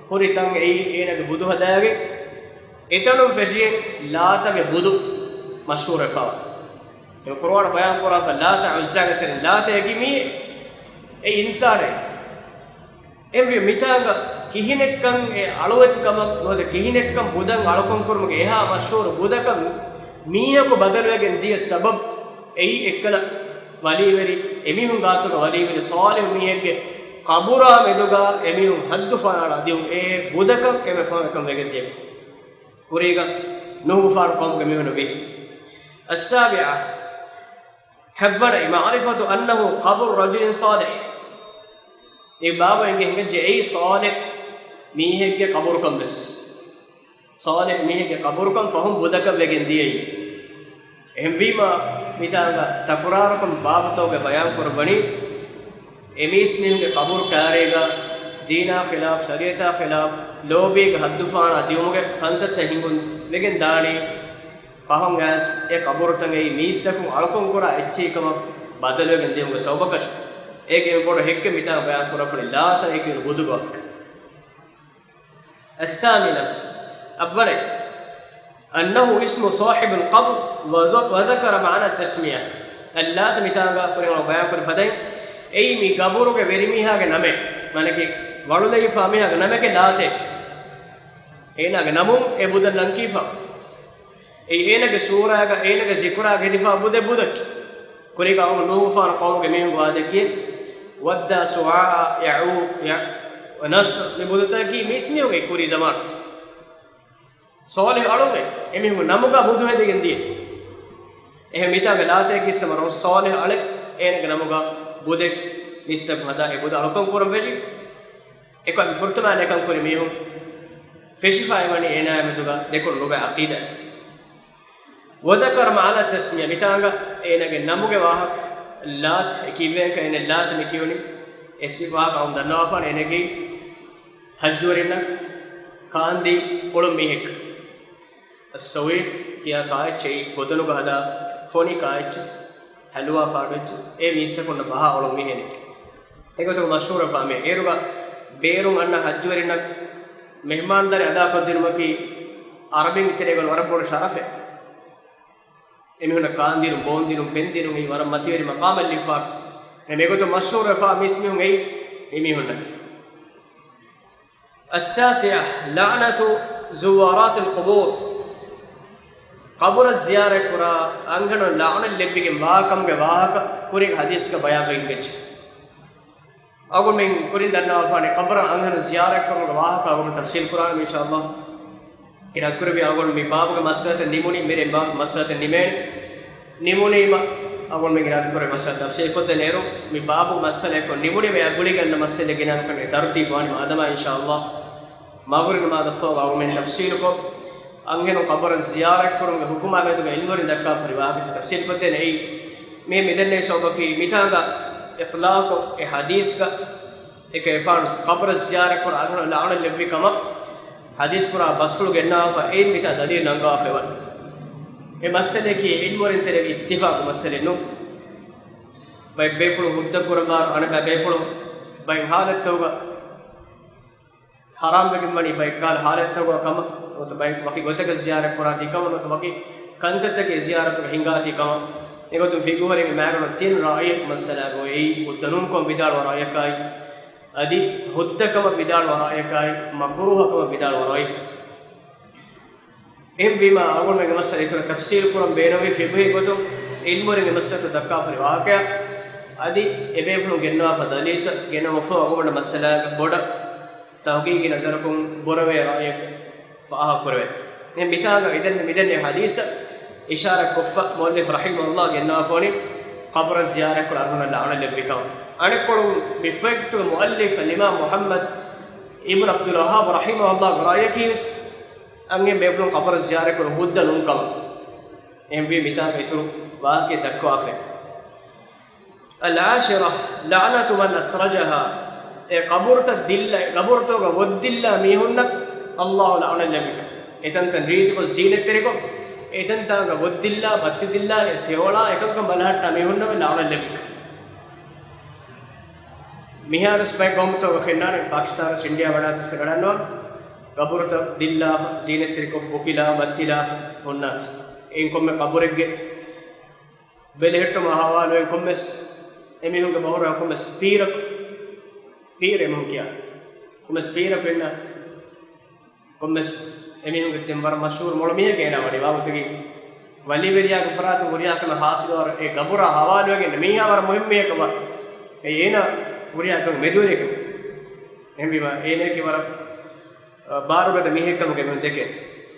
ހުރި ތަން އެއީ އޭނާގެ ބުދު ހަދާގެން އެތަނުން ފެށިގެން ލާތަގެ ބުދު މަޝްހޫރުވެފަވާ. އެ ޤުރުއާން ބަޔާން ކުރާފަ ލާތަ ޢުއްޒާގެ ތެރެއިން ލާތައަކީ މީހެއް، އެ އިންސާނެއް. އެހެންވީ މިތާނގަ ކިހިނެއްކަން އެ އަޅުވެތިކަމަށް ނުވަތަ ކިހިނެއްކަން ބުދަށް އަޅުކަން ކުރުމުގެ އެހާ މަޝްހޫރު ބުދަކަށް މީހަކު ބަދަލުވެގެން ދިޔަ ސަބަބް އެއީ އެއްކަލަ ވަލީވެރި، އެމީހުން ގާތުގަ ވަލީވެރި ޞާލިޙު މީހެއްގެ ޤަބުރާ މެދުގަ އެމީހުން ހައްދު ފަނާޅާ ދިޔުން އެ ބުދަކަށް އެންމެ ފަހުން އެކަން ވެގެން ދިޔަ. ކުރީގަ ނޫޙުގެފާނު ޤައުމުގެ މީހުންނަށް ވީ. السابعة، ހައްވަނައި، معرفة أنه قبر رجل صالح. މި ބާބު އެނގި ހިނގައްޖެ އެއީ ޞާލިޙު މީހެއްގެ ޤަބުރުކަން ވެސް. ޞާލިޙު މީހެއްގެ ޤަބުރުކަން ފަހުން ބުދަކަށް ވެގެން ދިޔައީ. އެހެންވީމާ، މިތާނގަ ތަކުރާރުކޮށް ބާބުތަކުގަ ބަޔާން ކުރައްވަނީ، އެ މީސްމީހުންގެ ޤަބުރު ކާރީގަ ދީނާ ޚިލާފް، ޝަރީޢަތާ ޚިލާފް، ލޯބީގެ ހައްދުފަހަނާ ދިޔުމުގެ ކަންތައްތައް ހިނގުން ވެގެން ދާނީ. ފަހުން އައިސް އެ ޤަބުރުތަކެއް މީސްތަކުން އަޅުކަން ކުރާ އެއްޗެހިކަމަށް ބަދަލުވެގެން ދިޔުމުގެ ސަބަބަކަށް. އޭގެ މި ބޮޑު ހެއްކެއް މިތާ ބަޔާން ކުރައްވަނީ ލާތަ އެކި ބުދުގަ. الثامنة، އަށްވަނައި، أنه اسم صاحب القبر وذ-، وذكر معنى التسمية. އައްލާތަ މިތާގަ ކުރިން ބަޔާން ކުރި ފަދައިން، އެއީ މި ގަބުރުގެ ވެރިމީހާގެ ނަމެއް، މާނައަކީ ވަޅުލެވިފާ މީހާގެ ނަމެކޭ ލާތައެކޭ. އޭނާގެ ނަމުން އެ ބުދަށް ނަންކީފަ. އެއީ އޭނާގެ ސޫރާގަ، އޭނާގެ ޒިކުރާގަ ހެދިފާ ބުދެއް ބުދަކީ. ކުރީގަ އައު ނޫޙުގެފާނު ޤައުމުގެ މީހުން ވާދައެކޭ، ވައްދާ، ސުވާޢާ، ޔަޢޫޤް، ޔަ-، ވަނަސްރު، މި ބުދުތަކީ މީސްމީހުންގެ ކުރީ ޒަމާނު. ޞާލިޙު އަޅުން އެ، އެމީހުންގެ ނަމުގަ ބުދު ހެދިގެން ދިޔަ. އެހެން މިތާގެ ލާތައެއް ކިއްސަ މަރު ޞާލިޙު އަޅެއް އޭނާގެ ނަމުގަ ބުދެއް މީސްތަކުން ހަދާ އެ ބުދަށް އަޅުކަން ކުރަން ފެށި. އެކަމް ފުރަތަމަ އެކަން ކުރި މީހުން ފެށިފައި ވަނީ އޭނާ މެދުގަ ދެކޮޅު ނުބައި ޢަޤީދާ. وذكر معنى التسمية، މިތާނގަ އޭނާގެ ނަމުގެ ވާހަކަ، ލާތް އެ ކީއްވެގެންކަން އޭނަ ލާތް މި ކިޔުނީ، އެ ސި ވާހަކަ އަޅުން ދަންނަވާފާނެ އޭނައަކީ ޙައްޖުވެރިންނަށް ކާންދީ އުޅުން މީހެއް. އައްސަވީތް ކިޔާ ކާއެއްޗެއް ގޮދަނުގަ ހަދާ ފޮނި ކާއެއްޗެއް، ހަލުވާ ފާޑު އެއްޗެއް، އެ މީސްތަކުންނަށް ބަހާ އުޅުން މީހެއް. އެގޮތުން މަޝްހޫރުވެފާ މީ. އޭރުގަ ބޭރުން އަންނަ ޙައްޖުވެރިންނަށް މެހްމާންދާރީ އަދާކޮށްދިނުމަކީ އަރަބިންގެ ތެރޭގަ ވަރަށް ބޮޑު ޝަރަފެއް. އެމީހުންނަށް ކާންދިނުން، ބޯންދިނުން، ފެންދިނުން އެއީ ވަރަށް މަތިވެރި މަޤާމެއް ލިބިފާ. އެ މިގޮތުން މަޝްހޫރުވެފާ މީސްމީހުން އެއީ މިމީހުންނަކީ. التاسعة، لعنة زوارات القبور. ޤަބުރަށް ޒިޔާރަތްކުރާ އަންހެނުން ލަޢުނަތް ލެއްވިގެން ވާކަމުގެ ވާހަކަ ކުރީގެ ޙަދީޘްގަ ބަޔާންވެގެން ހިނގައްޖެ. އަޅުގަނޑުމެން ކުރިން ދަންނަވާފާނެ ޤަބުރަށް އަންހެނުން ޒިޔާރަތްކުރުމުގެ ވާހަކަ އަޅުގަނޑު ތަފްޞީލް ކުރާނަން އިންޝާﷲ. އިރާދަކުރެއްވި އަޅުގަނޑު މި ބާބުގެ މައްސަލަތައް ނިމުނީ، މިރޭ މި ބާބުގެ މައްސަލަތައް ނިމޭނެ. ނިމުނީމަ، އަޅުގަނޑުމެން އިރާދަކުރެއްވި މައްސަލަ ތަފްޞީލް ކޮށްދޭނެ އޭރު، މި ބާބުގެ މައްސަލައެއްކޮށް ނިމުނީމަ އެ ގުޅިގެން މައްސަލަ ގިނައިން ކަން ތަރުތީބުވާނީ މާދަމާ އިންޝާﷲ. މަޣްރިބު ނަމާދަށްފަހު އަޅުގަނޑުމެން ތަފްސީލުކޮށް، އަންހެނުން ޤަބުރަށް ޒިޔާރަތްކުރުމުގެ ޙުކުމާ މެދުގަ ޢިލްމުވެރިން ދައްކާފައި ވާހަކަތައް ތަފްސީލުކޮށްދޭނެ. އެއީ މި މިދެންނެވި ސަބަބަކީ، މިތާނގަ އިޠްލާޤު އެ ޙަދީޘްގަ އެކަލޭގެފާނު ޤަބުރަށް ޒިޔާރަތްކުރާ އަންހެނުން ލަޢުނަތް ލެއްވި ކަމަށް ޙަދީޘް ކުރާ ބަސްފުޅު ގެންނަވާފަ، އެއިން މިތާ ދަލީލު ނަންގަވާފައިވަނީ. އެ މައްސަލައަކީ ޢިލްމުވެރިން ތެރޭގެ އިއްތިފާޤު މައްސަލައެއް ނޫން. ބައެއް ބޭފުޅުން ހުއްދަ ކުރައްވާ، އަނެއް ބޭފުޅުން ބައެއް ޙާލަތްތަކުގަ ޙަރާމްވެގެން ވަނީ ބައެއް ކަހަލަ ޙާލަތްތަކުގަ ކަމަށް، ނުވަތަ ބައެއް ވަކި ގޮތަކަށް ޒިޔާރަތް ކުރާތީ ކަމަށް، ނުވަތަ ވަކި ކަންތައްތަކެއް ޒިޔާރަތުގަ ހިނގާތީ ކަމަށް. އެގޮތުން ފިޤުހުވެރިންގެ މައިގަނޑުން ތިން ރާއިއެއް މައްސަލާގަ އޮތް. ހުއްދަ ނޫންކަމަށް ވިދާޅުވާ ރާއިއަކާއި، އަދި ހުއްދަކަމަށް ވިދާޅުވާ ރާއިއަކާއި، މަކުރޫހަކަމަށް ވިދާޅުވާ ރާއި. އެހެންވީމަ، އަޅުގަނޑުމެން މައްސަލަ އިތުރަށް ތަފްސީލު ކުރަން ބޭނުންވީ ފިޤުހީ ގޮތުން ޢިލްމުވެރިންގެ މައްސަލަތައް ދައްކާފައި ވާހަކައަށް. އަދި އެބޭފުޅުން ގެންނަވާފަ ދަލީލްތައް ގެނައުމަށްފަހު އަޅުގަނޑަށް މައްސަލާގަ ބޮޑަށް ތަޙްޤީޤީ ނަޒަރަކުން ބުރަވޭ ރާއިއެއް ފާހަގަކުރެވޭ. ދެން މިތާނގަ އިދެން މިދެންނެވި ޙަދީޘަށް އިޝާރާތްކޮށްފަ މުއައްލިފް ރަޙިމަހުﷲ ގެންނަވާފަވަނީ ޤަބުރަށް ޒިޔާރަތްކުރާ އަންހެނުންނަށް ލަޢުނަތް ލެއްވި ކަމަށް. އަނެއްކޮޅުން މި ފޮތްތަކުގެ މުއައްލިފް އަލްއިމާމް މުޙައްމަދު އިބްނު ޢަބްދުލް ވައްހާބް ރަޙިމަހުﷲގެ ރާއިއަކީވެސް އަންހެން ބޭފުޅުން ޤަބުރަށް ޒިޔާރަތްކުރުން ހުއްދަ ނޫންކަމަށް. އެހެންވީ މިތާގަ އިތުރު ވާހަކައެއް ދައްކަވާފައި. العاشرة لعنة من أسرجها. އެ ޤަބުރުތައް ދިއްލަ، ޤަބުރުތަކުގަ ވޮއްދިއްލާ މީހުންނަށް ﷲ ލަޢުނަތް ލެއްވިކަން. އެތަންތަން ރީތިކޮށް ޒީނަތްތެރިކޮށް، އެތަންތާނގަ ވޮއްދިއްލާ، ބައްތިދިއްލާ، އެ ތެޔޮޅާ އެކަންކަން ބަލަހައްޓާ މީހުންނަށް ލަޢުނަތް ލެއްވިކަން. މިހާރުވެސް ބައެއް ޤައުމުތަކުގަ ފެންނާނެ، ޕާކިސްތާނަށް އިންޑިއާ ވަޑާތި ފެންނަންވާ، ޤަބުރުތައް ދިއްލާފަ، ޒީނަތްތެރިކޮށް، ބުކިލާ، ބައްތިލާ ހުންނާތި. އެއިން ކޮންމެ ޤަބުރެއްގެ ބެލެހެއްޓުމާ ހަވާލުވެ ކޮންމެސް އެމީހުންގެ ބަހުރު ކޮންމެސް ޕީރަކު، ޕީރު އެމީހުން ކިޔާ، ކޮންމެސް ޕީރަކު އިންނަ ކޮންމެސް އެމީހުންގެ ދެން ވަރަށް މަޝްހޫރު މޮޅު މީހެއް އޭނާ ވަނީ. ވާގޮތަކީ ވަލީވެރިޔާގެ ފަރާތުން ހުރިހާ ކަމެއް ހާސިލުވާ އެ ޤަބުރާ ހަވާލުވެގެން މީހާ ވަރަށް މުހިއްމު މީހަކަށް ވާ. އެ އޭނާ ހުރިހާ ކަމެއް މެދުވެރިޔަކަށް. އެހެންވީމަ އޭނައަކީ ވަރަށް، އަ، ބާރުގަދަ މީހެއްކަމުގެ މި ދެކެ.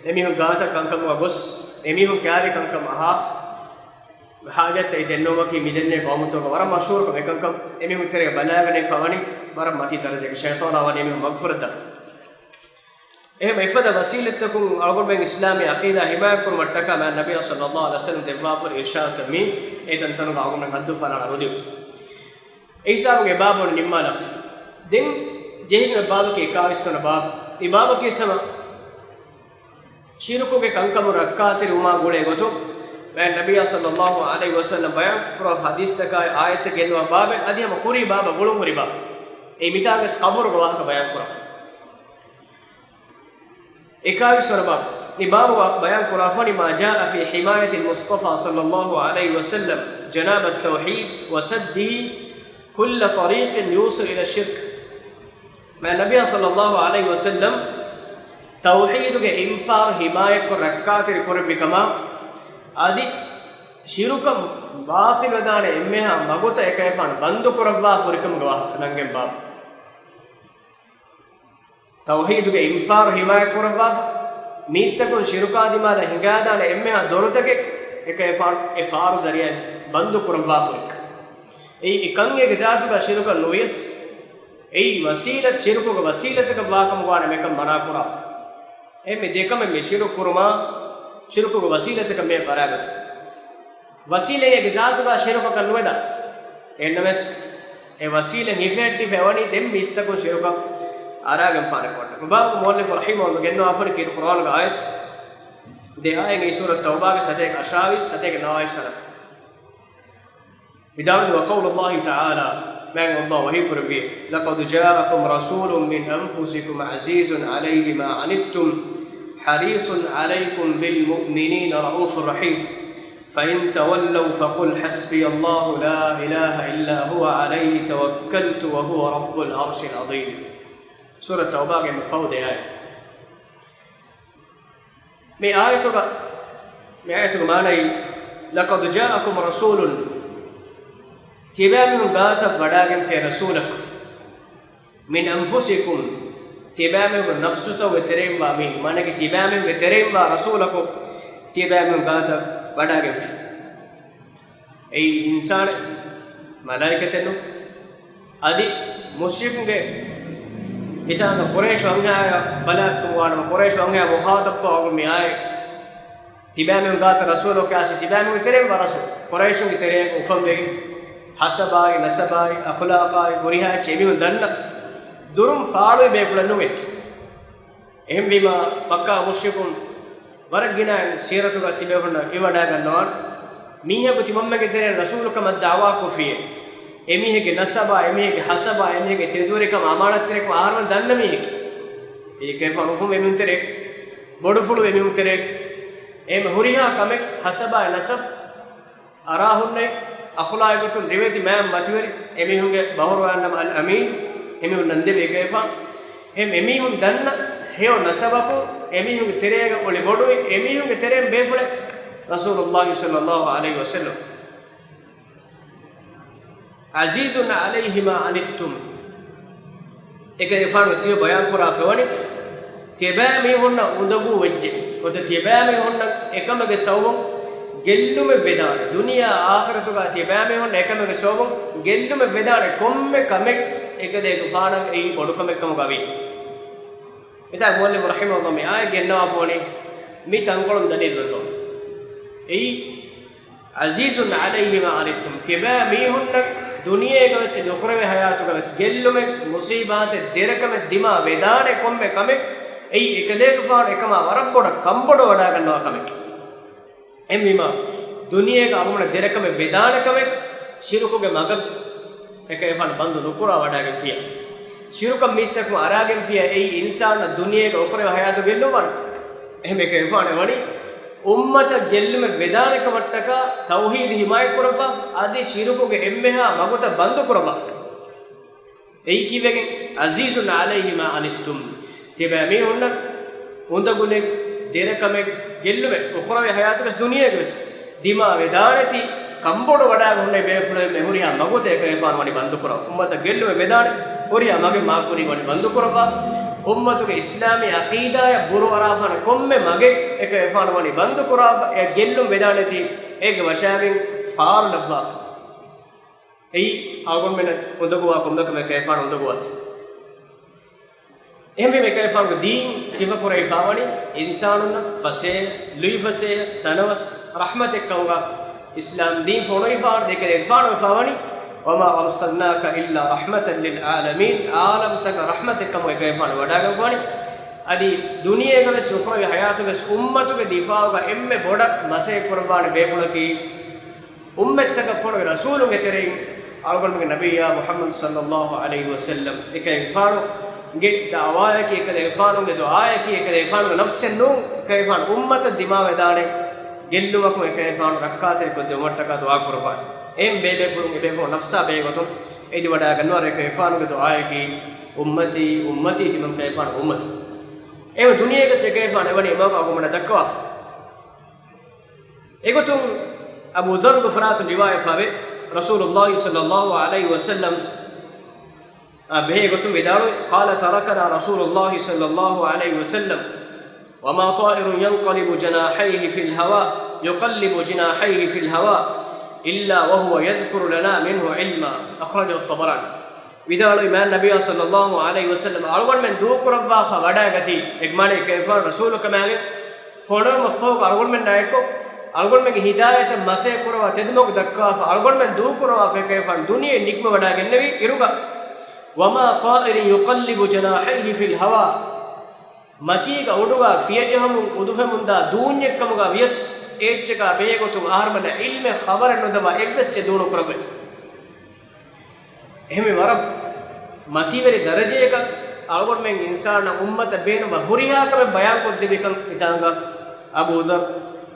އެމީހުން ގާތަށް ކަންކަމުގަ ގޮސް، އެމީހުން ކައިރި ކަންކަމަށް އަހާ، ހާޖަތްތައް ދެންނެވުމަކީ މިދެންނެވި ޤައުމުތަކުގަ ވަރަށް މަޝްހޫރު ކަމެއް. އެކަންކަން އެމީހުން ތެރޭގަ ބަލާގަނެފަ ވަނީ ވަރަށް މަތީ ދަރަޖައެއްގަ. ޝައިޠާނާ ވަނީ އެމީހުން މަޣްފިރަތް ދަށް. އެހެން އެފަދަ ވަސީލަތްތަކުން އަޅުގަނޑުމެން އިސްލާމީ ޢަޤީދާ ޙިމާޔަތްކުރުމަށްޓަކާ މާތް ނަބިއްޔާ ޞައްލައްލާހު ޢަލައިހި ވަސައްލަމް ދެއްވާފަ އިރުޝާދުތައް މީ އެތަންތަނުގަ އަޅުގަނޑުމެން ޙައްދު ފަނަރަ ނުދިއު. އެހިސާބުން އެ ބާބު ނިންމާލަފަ. ދެން ޖެހިގެން ބާބަކީ އެކާވީސް ވަނަ ބާބު. އެ ބާބަކީ ސަމަ ޝިރުކުގެ ކަންކަމުން ރައްކާތެރިވުމާ ގުޅޭ ގޮތުން، މާތް ނަބިއްޔާ ޞައްލައްލާހު ޢަލައިހި ވަސައްލަމް ބަޔާން ކުރާ ޙަދީޘްތަކާއި އާޔަތްތައް ގެންނަވާ ބާބެއް އަދި ހަމަ ކުރީ ބާބަށް ގުޅުންހުރި ބާބު. އެއީ މިތާނގަސް ޤަބުރުގެ ވާހަކަ ބަޔާން ކުރާ. އެކާވީސް ވަނަ ބާބު. އެ ބާބުގަ ބަޔާން ކުރާފަނީ ما جاء في حماية المصطفى صلى الله عليه وسلم جناب التوحيد وسده كل طريق يوصل إلى الشرك. މާތް ނަބިއްޔާ ޞައްލައްލާހު ޢަލައިހި ވަސައްލަމް ތައުޙީދުގެ އިންފާރު ޙިމާޔަތްކޮށް ރައްކާތެރި ކުރެއްވި ކަމާ، އަދި ޝިރުކަށް ވާޞިލުވެދާނެ އެންމެހާ މަގުތައް އެކަލޭގެފާނު ބަންދު ކުރައްވާ ފުރިކަމުގެ ވާހަކަ ނަންގެން ބާބު. ތައުޙީދުގެ އިންފާރު ޙިމާޔަތް ކުރައްވާފަ، މީސްތަކުން ޝިރުކާ ދިމާލަށް ހިނގާދާނެ އެންމެހާ ދޮރުތަކެއް އެކަލޭގެފާނު އެ ފާރު ޒަރީޢާއިން ބަންދު ކުރައްވާ ފުރިކަން. އެއީ އެކަން އޭގެ ޒާތުގަ ޝިރުކަށް ނުވިޔަސް، އެއީ ވަސީލަތް، ޝިރުކުގެ ވަސީލަތަކަށް ވާކަމުގަ ވާނެ މިކަން މަނާ ކުރާފަ. އެހެން މި ދެކަމެއް މި ޝިރުކު ކުރުމާ، ޝިރުކުގެ ވަސީލަތަކަށް މި ބަރާގަތު. ވަސީލަތް އޭގެ ޒާތުގަ ޝިރުކަކަށް ނުވެދާ. އެހެންނަމަވެސް، އެ ވަސީލަތް ހިފެހެއްޓިފައިވަނީ ދެން މީސްތަކުން ޝިރުކަށް އަރާގެންފާނެ ކޮށްޓަ. ބާބު މުއައްލިފު ރަޙިމަހުﷲ ގެންނަވާފަނި ކީރިތި ޤުރްއާނުގެ އާޔަތް ދެ އާޔަތް އިން ސޫރަތު ތައުބާގެ ސަތޭކަ އަށާވީސް، ސަތޭކަ ނަވާވީސް ވަނަ. މިދާން وقول الله تعالى، މާތް ﷲ ވަޙީ ކުރެއްވި، لقد جاءكم رسول من أنفسكم عزيز عليه ما عنتم حريص عليكم بالمؤمنين رءوف رحيم. فإن تولوا فقل حسبي الله لا إله إلا هو عليه توكلت وهو رب العرش العظيم. ސޫރަތު ތައުބާގެ ފަހު ދެ އާޔަތް. މި އާޔަތުގަ، މި އާޔަތުގެ މާނައީ، لقد جاءكم رسول، ތިބާމީހުން ގާތަށް ވަޑާގެންފި ރަސޫލަކު، من أنفسكم، ތިބާމީހުންގެ ނަފްސުތަކުގެ ތެރެއިންވާ މީހެއް، މާނައަކީ ތިބާމީހުންގެ ތެރެއިންވާ ރަސޫލަކު، ތިބާމީހުން ގާތަށް ވަޑާގެންފި. އެއީ އިންސާނެއް، މަލާއިކަތެއް ނޫން. އަދި މުޝްރިކުންގެ މިތާނގަ ޤުރައިޝު އަންހާޔަށް ބަލާތުކުރުވާނަމަ، ޤުރައިޝު އަންހާޔާ މުޚާޠަބްކޮށް އަޅުގަނޑު މި އާއެ ތިބާމީހުން ގާތަށް ރަސޫލު ކާސި ތިބާމީހުންގެ ތެރެއިން ވަރަށު ޤުރައިޝުންގެ ތެރެއިން އުފަންވެގެން، ހަސަބާއި، ނަސަބާއި، އަޚުލާޤާއި، ހުރިހާ އެއްޗެއް އެމީހުން ދަންނަ ދުރުން ފާޅުވި ބޭފުޅެއް ނޫން އެއްޗެއް. އެހެންވީމާ، މައްކާ މުޝްރިކުން ވަރަށް ގިނައިން ސީރަތުގަ ތިބޭފުޅުންނަށް އިވިވަޑައިގަންނަވާނެ. މީހަކު ތިމަންމެގެ ތެރެއިން ރަސޫލުކަމަށް ދަޢުވާކޮށްފިއޭ، އެމީހެއްގެ ނަސަބާ، އެމީހެއްގެ ހަސަބާ، އެމީހެއްގެ ތެދުވެރިކަމާ، އަމާނަތްތެރިކަމާ އަހަރުމެން ދަންނަ މީހެކޭ. އެއީ ކޭފާނު އުފުން އެމީހުން ތެރޭ، ބޮޑުފުޅު އެމީހުން ތެރޭ، އެހެން ހުރިހާ ކަމެއް ހަސަބާއި ނަސަބް އަރާ ހުންނައި، އަޚުލާގުތުން ރިވެތި މާތް މަތިވެރި އެމީހުންގެ ބަހުރުވައިންނަމަ އަލް އަމީން އެމީހުން ނަންދެވި އެކައިފާން. އެހެން އެމީހުން ދަންނަ ހެޔޮ ނަސަބަކުން އެމީހުންގެ ތެރޭގަ އޮޅި ބޮޑުވި އެމީހުންގެ ތެރެއިން ބޭފުޅެއް ރަސޫލުﷲ ޞައްލަﷲ ޢަލައިހި ވަސައްލަމް. ޢަޒީޒުން ޢަލައިހި މާ ޢަނިއްތުމް. އެކަލޭގެފާނުގެ ސިފަ ބަޔާންކުރާ ފެވަނީ، ތިޔަބައިމީހުންނަށް އުނދަގޫ ވެއްޖެ ގޮތަށް ތިޔަބައިމީހުންނަށް އެކަމެއްގެ ސަބަބުން ގެއްލުމެއް ވެދާނެ. ދުނިޔެއާ އާޚިރަތުގަ ތިޔަބައިމީހުންނަށް އެކަމެއްގެ ސަބަބުން ގެއްލުމެއް ވެދާނެ ކޮންމެ ކަމެއް އެކަލޭގެފާނަށް އެއީ ބޮޑު ކަމެއް ކަމުގަ ވީ. މިތާ މުއައްލިފު ރަޙިމަހުﷲ މި އާޔަތް ގެންނަވާފަވަނީ މި ތަންކޮޅުން ދަލީލު ނުދޯ. އެއީ، ޢަޒީޒުން ޢަލައިހި މާ ޢަނިއްތުމް، ތިބާ މީހުންނަށް ދުނިޔޭގަވެސް އުޚްރަވީ ޙަޔާތުގަވެސް ގެއްލުމެއް، މުޞީބާތެއް، ދެރަކަމެއް ދިމާ ވެދާނެ ކޮންމެ ކަމެއް، އެއީ އެކަލޭގެފާނު އެކަމާ ވަރަށް ބޮޑަށް ކަންބޮޑުވަޑާގަންނަވާ ކަމެކޭ. އެހެންވީމާ، ދުނިޔޭގަ އަޅުގަނޑަށް ދެރަކަމެއް ވެދާނެ ކަމެއް، ޝިރުކުގެ މަގަށް އެކަލޭގެފާނު ބަންދު ނުކުރާ ވަޑާގެންފިޔާ، ޝިރުކަށް މީސްތަކުން އަރާގެންފިޔާ، އެއީ އިންސާނާ ދުނިޔޭގަ އުޚްރަވީ ޙަޔާތު ގެއްލުންވާނެ. އެހެން އެކަލޭގެފާނު ވަނީ އުއްމަތަށް ގެއްލުމެއް ވެދާނެ ކަމަށްޓަކާ ތައުޙީދު ޙިމާޔަތް ކުރައްވާފަ، އަދި ޝިރުކުގެ އެންމެހާ މަގުތައް ބަންދު ކުރައްވާފަ. އެއީ ކީއްވެގެން؟ ޢަޒީޒުން ޢަލައިހި މާ ޢަނިއްތުމް. ތިބާ މީހުންނަށް އުނދަގުލެއް، ދެރަކަމެއް، ގެއްލުމެއް، އުޚްރަވީ ޙަޔާތުގަސް ދުނިޔޭގަވެސް ދިމާ ވެދާނެތީ، ކަންބޮޑު ވަޑާގެ ހުންނަ ބޭފުޅުން މި ހުރިހާ މަގުތައް އެކަލޭގެފާނު ވަނީ ބަންދުކުރައްވާ. އުއްމަތަށް ގެއްލުމެއް ވެދާނެ ހުރިހާ މަގެއް މާކުރީ ވަނީ ބަންދުކުރައްވާ. އުއްމަތުގެ އިސްލާމީ ޢަޤީދާޔަށް ބުރޫ އަރާފާނެ ކޮންމެ މަގެއް އެކަލޭގެފާނު ވަނީ ބަންދުކުރާފަ، އެ ގެއްލުން ވެދާނެތީ، އޭގެ ވަށާގެން ފާރު ލައްވާފަ. އެއީ އަޅުގަނޑުމެންނަށް އުނދަގޫވާ ކޮންމެ ކަމެއް އެކަލޭގެފާނު އުނދަގޫވާތީ. އެހެންވީމަ އެކަލޭގެފާނުގެ ދީން ސިފަކުރެވިފާވަނީ އިންސާނުންނަށް ފަސޭހަ، ލުއިފަސޭހަ، ތަނަވަސް، ރަޙްމަތެއްކަމުގަ އިސްލާމް ދީން ފޮނުވިފާވަނީ އެކަލޭގެފާނު ވެފާވަނީ، وما أرسلناك إلا رحمة للعالمين، ޢާލަމްތަކަށް ރަޙްމަތެއްކަމުގަ އެކަލޭގެފާނު ވަޑާގެންފާވަނީ. އަދި ދުނިޔޭގަވެސް އުޚްރަވީ ޙަޔާތުގަވެސް އުއްމަތުގެ ދިފާޢުގަ އެންމެ ބޮޑަށް މަސައްކަތް ކުރައްވާނެ ބޭފުޅަކީ، އުއްމަތްތަކަށް ފޮނުވި ރަސޫލުންގެ ތެރެއިން އަޅުގަނޑުމެންގެ ނަބިއްޔާ މުޙައްމަދު ޞައްލަﷲ ޢަލައިހި ވަސައްލަމް، އެކަލޭގެފާނުގެ ދަޢުވާއަކީ، އެކަލޭގެފާނުގެ ދުޢާއަކީ، އެކަލޭގެފާނުގެ ނަފްސެއް ނޫން، އެކަލޭގެފާނު އުއްމަތަށް ދިމާވެދާނެ ގެއްލުމަކުން އެކަލޭގެފާނު ރައްކާތެރިކޮށްދެއްވުމަށްޓަކާ ދުޢާ ކުރައްވާނެ. އެހެން ބޭބޭފުޅުން އެބޭފުޅުން ނަފްސާ ބެހޭގޮތުން އެދިވަޑާގަންނަވާ އެކަލޭގެފާނުގެ ދުޢާއަކީ، އުއްމަތީ، އުއްމަތީ ތިމަން ކަލޭގެފާނުގެ އުއްމަތު. އެހެން ދުނިޔޭގަސް އެކަލޭގެފާނު އެވަނީ އެމަގު އަޅުގަނޑަށް ދައްކަވާފަ. އެގޮތުން އަބޫ ޛައްރުގެ ފަރާތުން ރިވާޔަތްވެފަވޭ، ރަސޫލުﷲ ޞައްލަﷲ ޢަލައިހި ވަސައްލަމް އާ ބެހޭގޮތުން ވިދާޅުވި، قال: تركنا رسول الله صلى الله عليه وسلم وما طائر ينقلب جناحيه في الهواء، يقلب جناحيه في الهواء إلا وهو يذكر لنا منه علما. أخرجه الطبراني. ވިދާޅުވި މާތް ނަބިއްޔާ ޞައްލަﷲ ޢަލައިހި ވަސައްލަމް އަޅުގަނޑުމެން ދޫކުރައްވާފަ ވަޑާގަތީ، އެގްމާނީ ކަލޭގެފާނު ރަސޫލުކަމާގެން ފޮނުވުމަށްފަހު އަޅުގަނޑުމެންނާއެކު އަޅުގަނޑުމެންގެ ހިދާޔަތަށް މަސައްކަތް ކުރައްވާ ތެދުމަގު ދައްކަވާފަ، އަޅުގަނޑުމެން ދޫކުރައްވާފަ އެކަލޭގެފާނު ދުނިޔެއިން ނިކުމެވަޑާގެންނެވި އިރުގަ، وما طائر يقلب جناحيه في الهواء، މަތީގަ އުޑުގަ ފިޔަޖަހަމުން އުދުހެމުންދާ ދޫންޏެއްކަމުގަ ވިޔަސް އެއްޗަކާ ބެހޭގޮތުން އަހަރުމެންނަށް ޢިލްމެއް ޚަބަރެއް ނުދެއްވާ އެއްވެސް އެއްޗެއް ދޫނުކުރައްވައެއް. އެހެންވީމަ ވަރަށް މަތީވެރި ދަރަޖައަކަށް އަޅުގަނޑުމެން އިންސާނާ އުއްމަތަށް ބޭނުންވާ ހުރިހާ ކަމެއް ބަޔާންކޮށްދެއްވިކަން މިތާނގަ އަބޫ ޛައްރު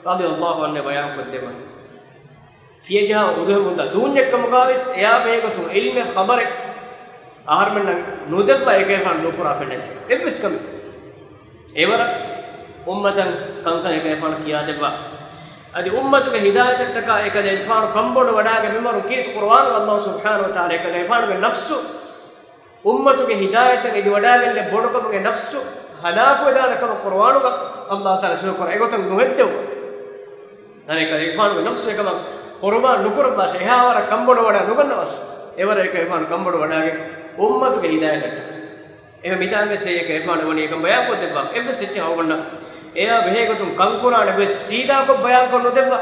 ރަޟިޔަﷲ ޢަންހު ބަޔާންކޮށްދެއްވަނީ. ފިޔަޖަހާ އުދުހެމުންދާ ދޫންޏެއްކަމުގަވެސް އެއާ ބެހޭގޮތުން ޢިލްމެއް ޚަބަރެއް އަހަރުމެންނަށް ނުދެއްވާ އެކަލޭގެފާނު ދޫކުރާ ފެންނަތި އެއްވެސް ކަމެއް. އެވަރަށް އުއްމަތަށް ކަންކަން އެކަލޭގެފާނު ކިޔާދެއްވާފަ. އަދި އުއްމަތުގެ ހިދާޔަތަށްޓަކާ އެކަލޭގެފާނު ކަންބޮޑުވަޑާގެން މިންވަރު ކީރިތި ޤުރުއާނުގަ ﷲ ސުބްޙާނަހޫ ވަތަޢާލާ އެކަލޭގެފާނުގެ ނަފްސު އުއްމަތުގެ ހިދާޔަތަށް އެދިވަޑާގެންނެވި ބޮޑުކަމުގެ ނަފްސު ހަލާކުވެދާނެ ކަމަށް ޤުރުއާނުގަ ﷲ ތަޢާލާ ސިފަކުރާ. އެގޮތަށް ނުހެއްދެވުނު. އަނެއްކާ އެކަލޭގެފާނުގެ ނަފްސު އެކަމަށް ޤުރުބާން ނުކުރައްވާށޭ، އެހާވަރަށް ކަންބޮޑުވަޑާ ނުގަންނަވާށޭ. އެވަރަށް އެކަލޭގެފާނު ކަންބޮޑުވަޑާގެން އުއްމަތުގެ ހިދާޔަތަށްޓަކާ އެހެން މިތާނގެ ސޭޔަކަ އެފާނެ ވަނީ އެކަން ބަޔާންކޮށްދެއްވާ. އެއްވެސް އެއްޗެއް އަޅުގަނޑަށް އެޔާ ބެހޭގޮތުން ކަންކުރާނެ ގޮތް ސީދާކޮށް ބަޔާންކޮށް ނުދެއްވާ.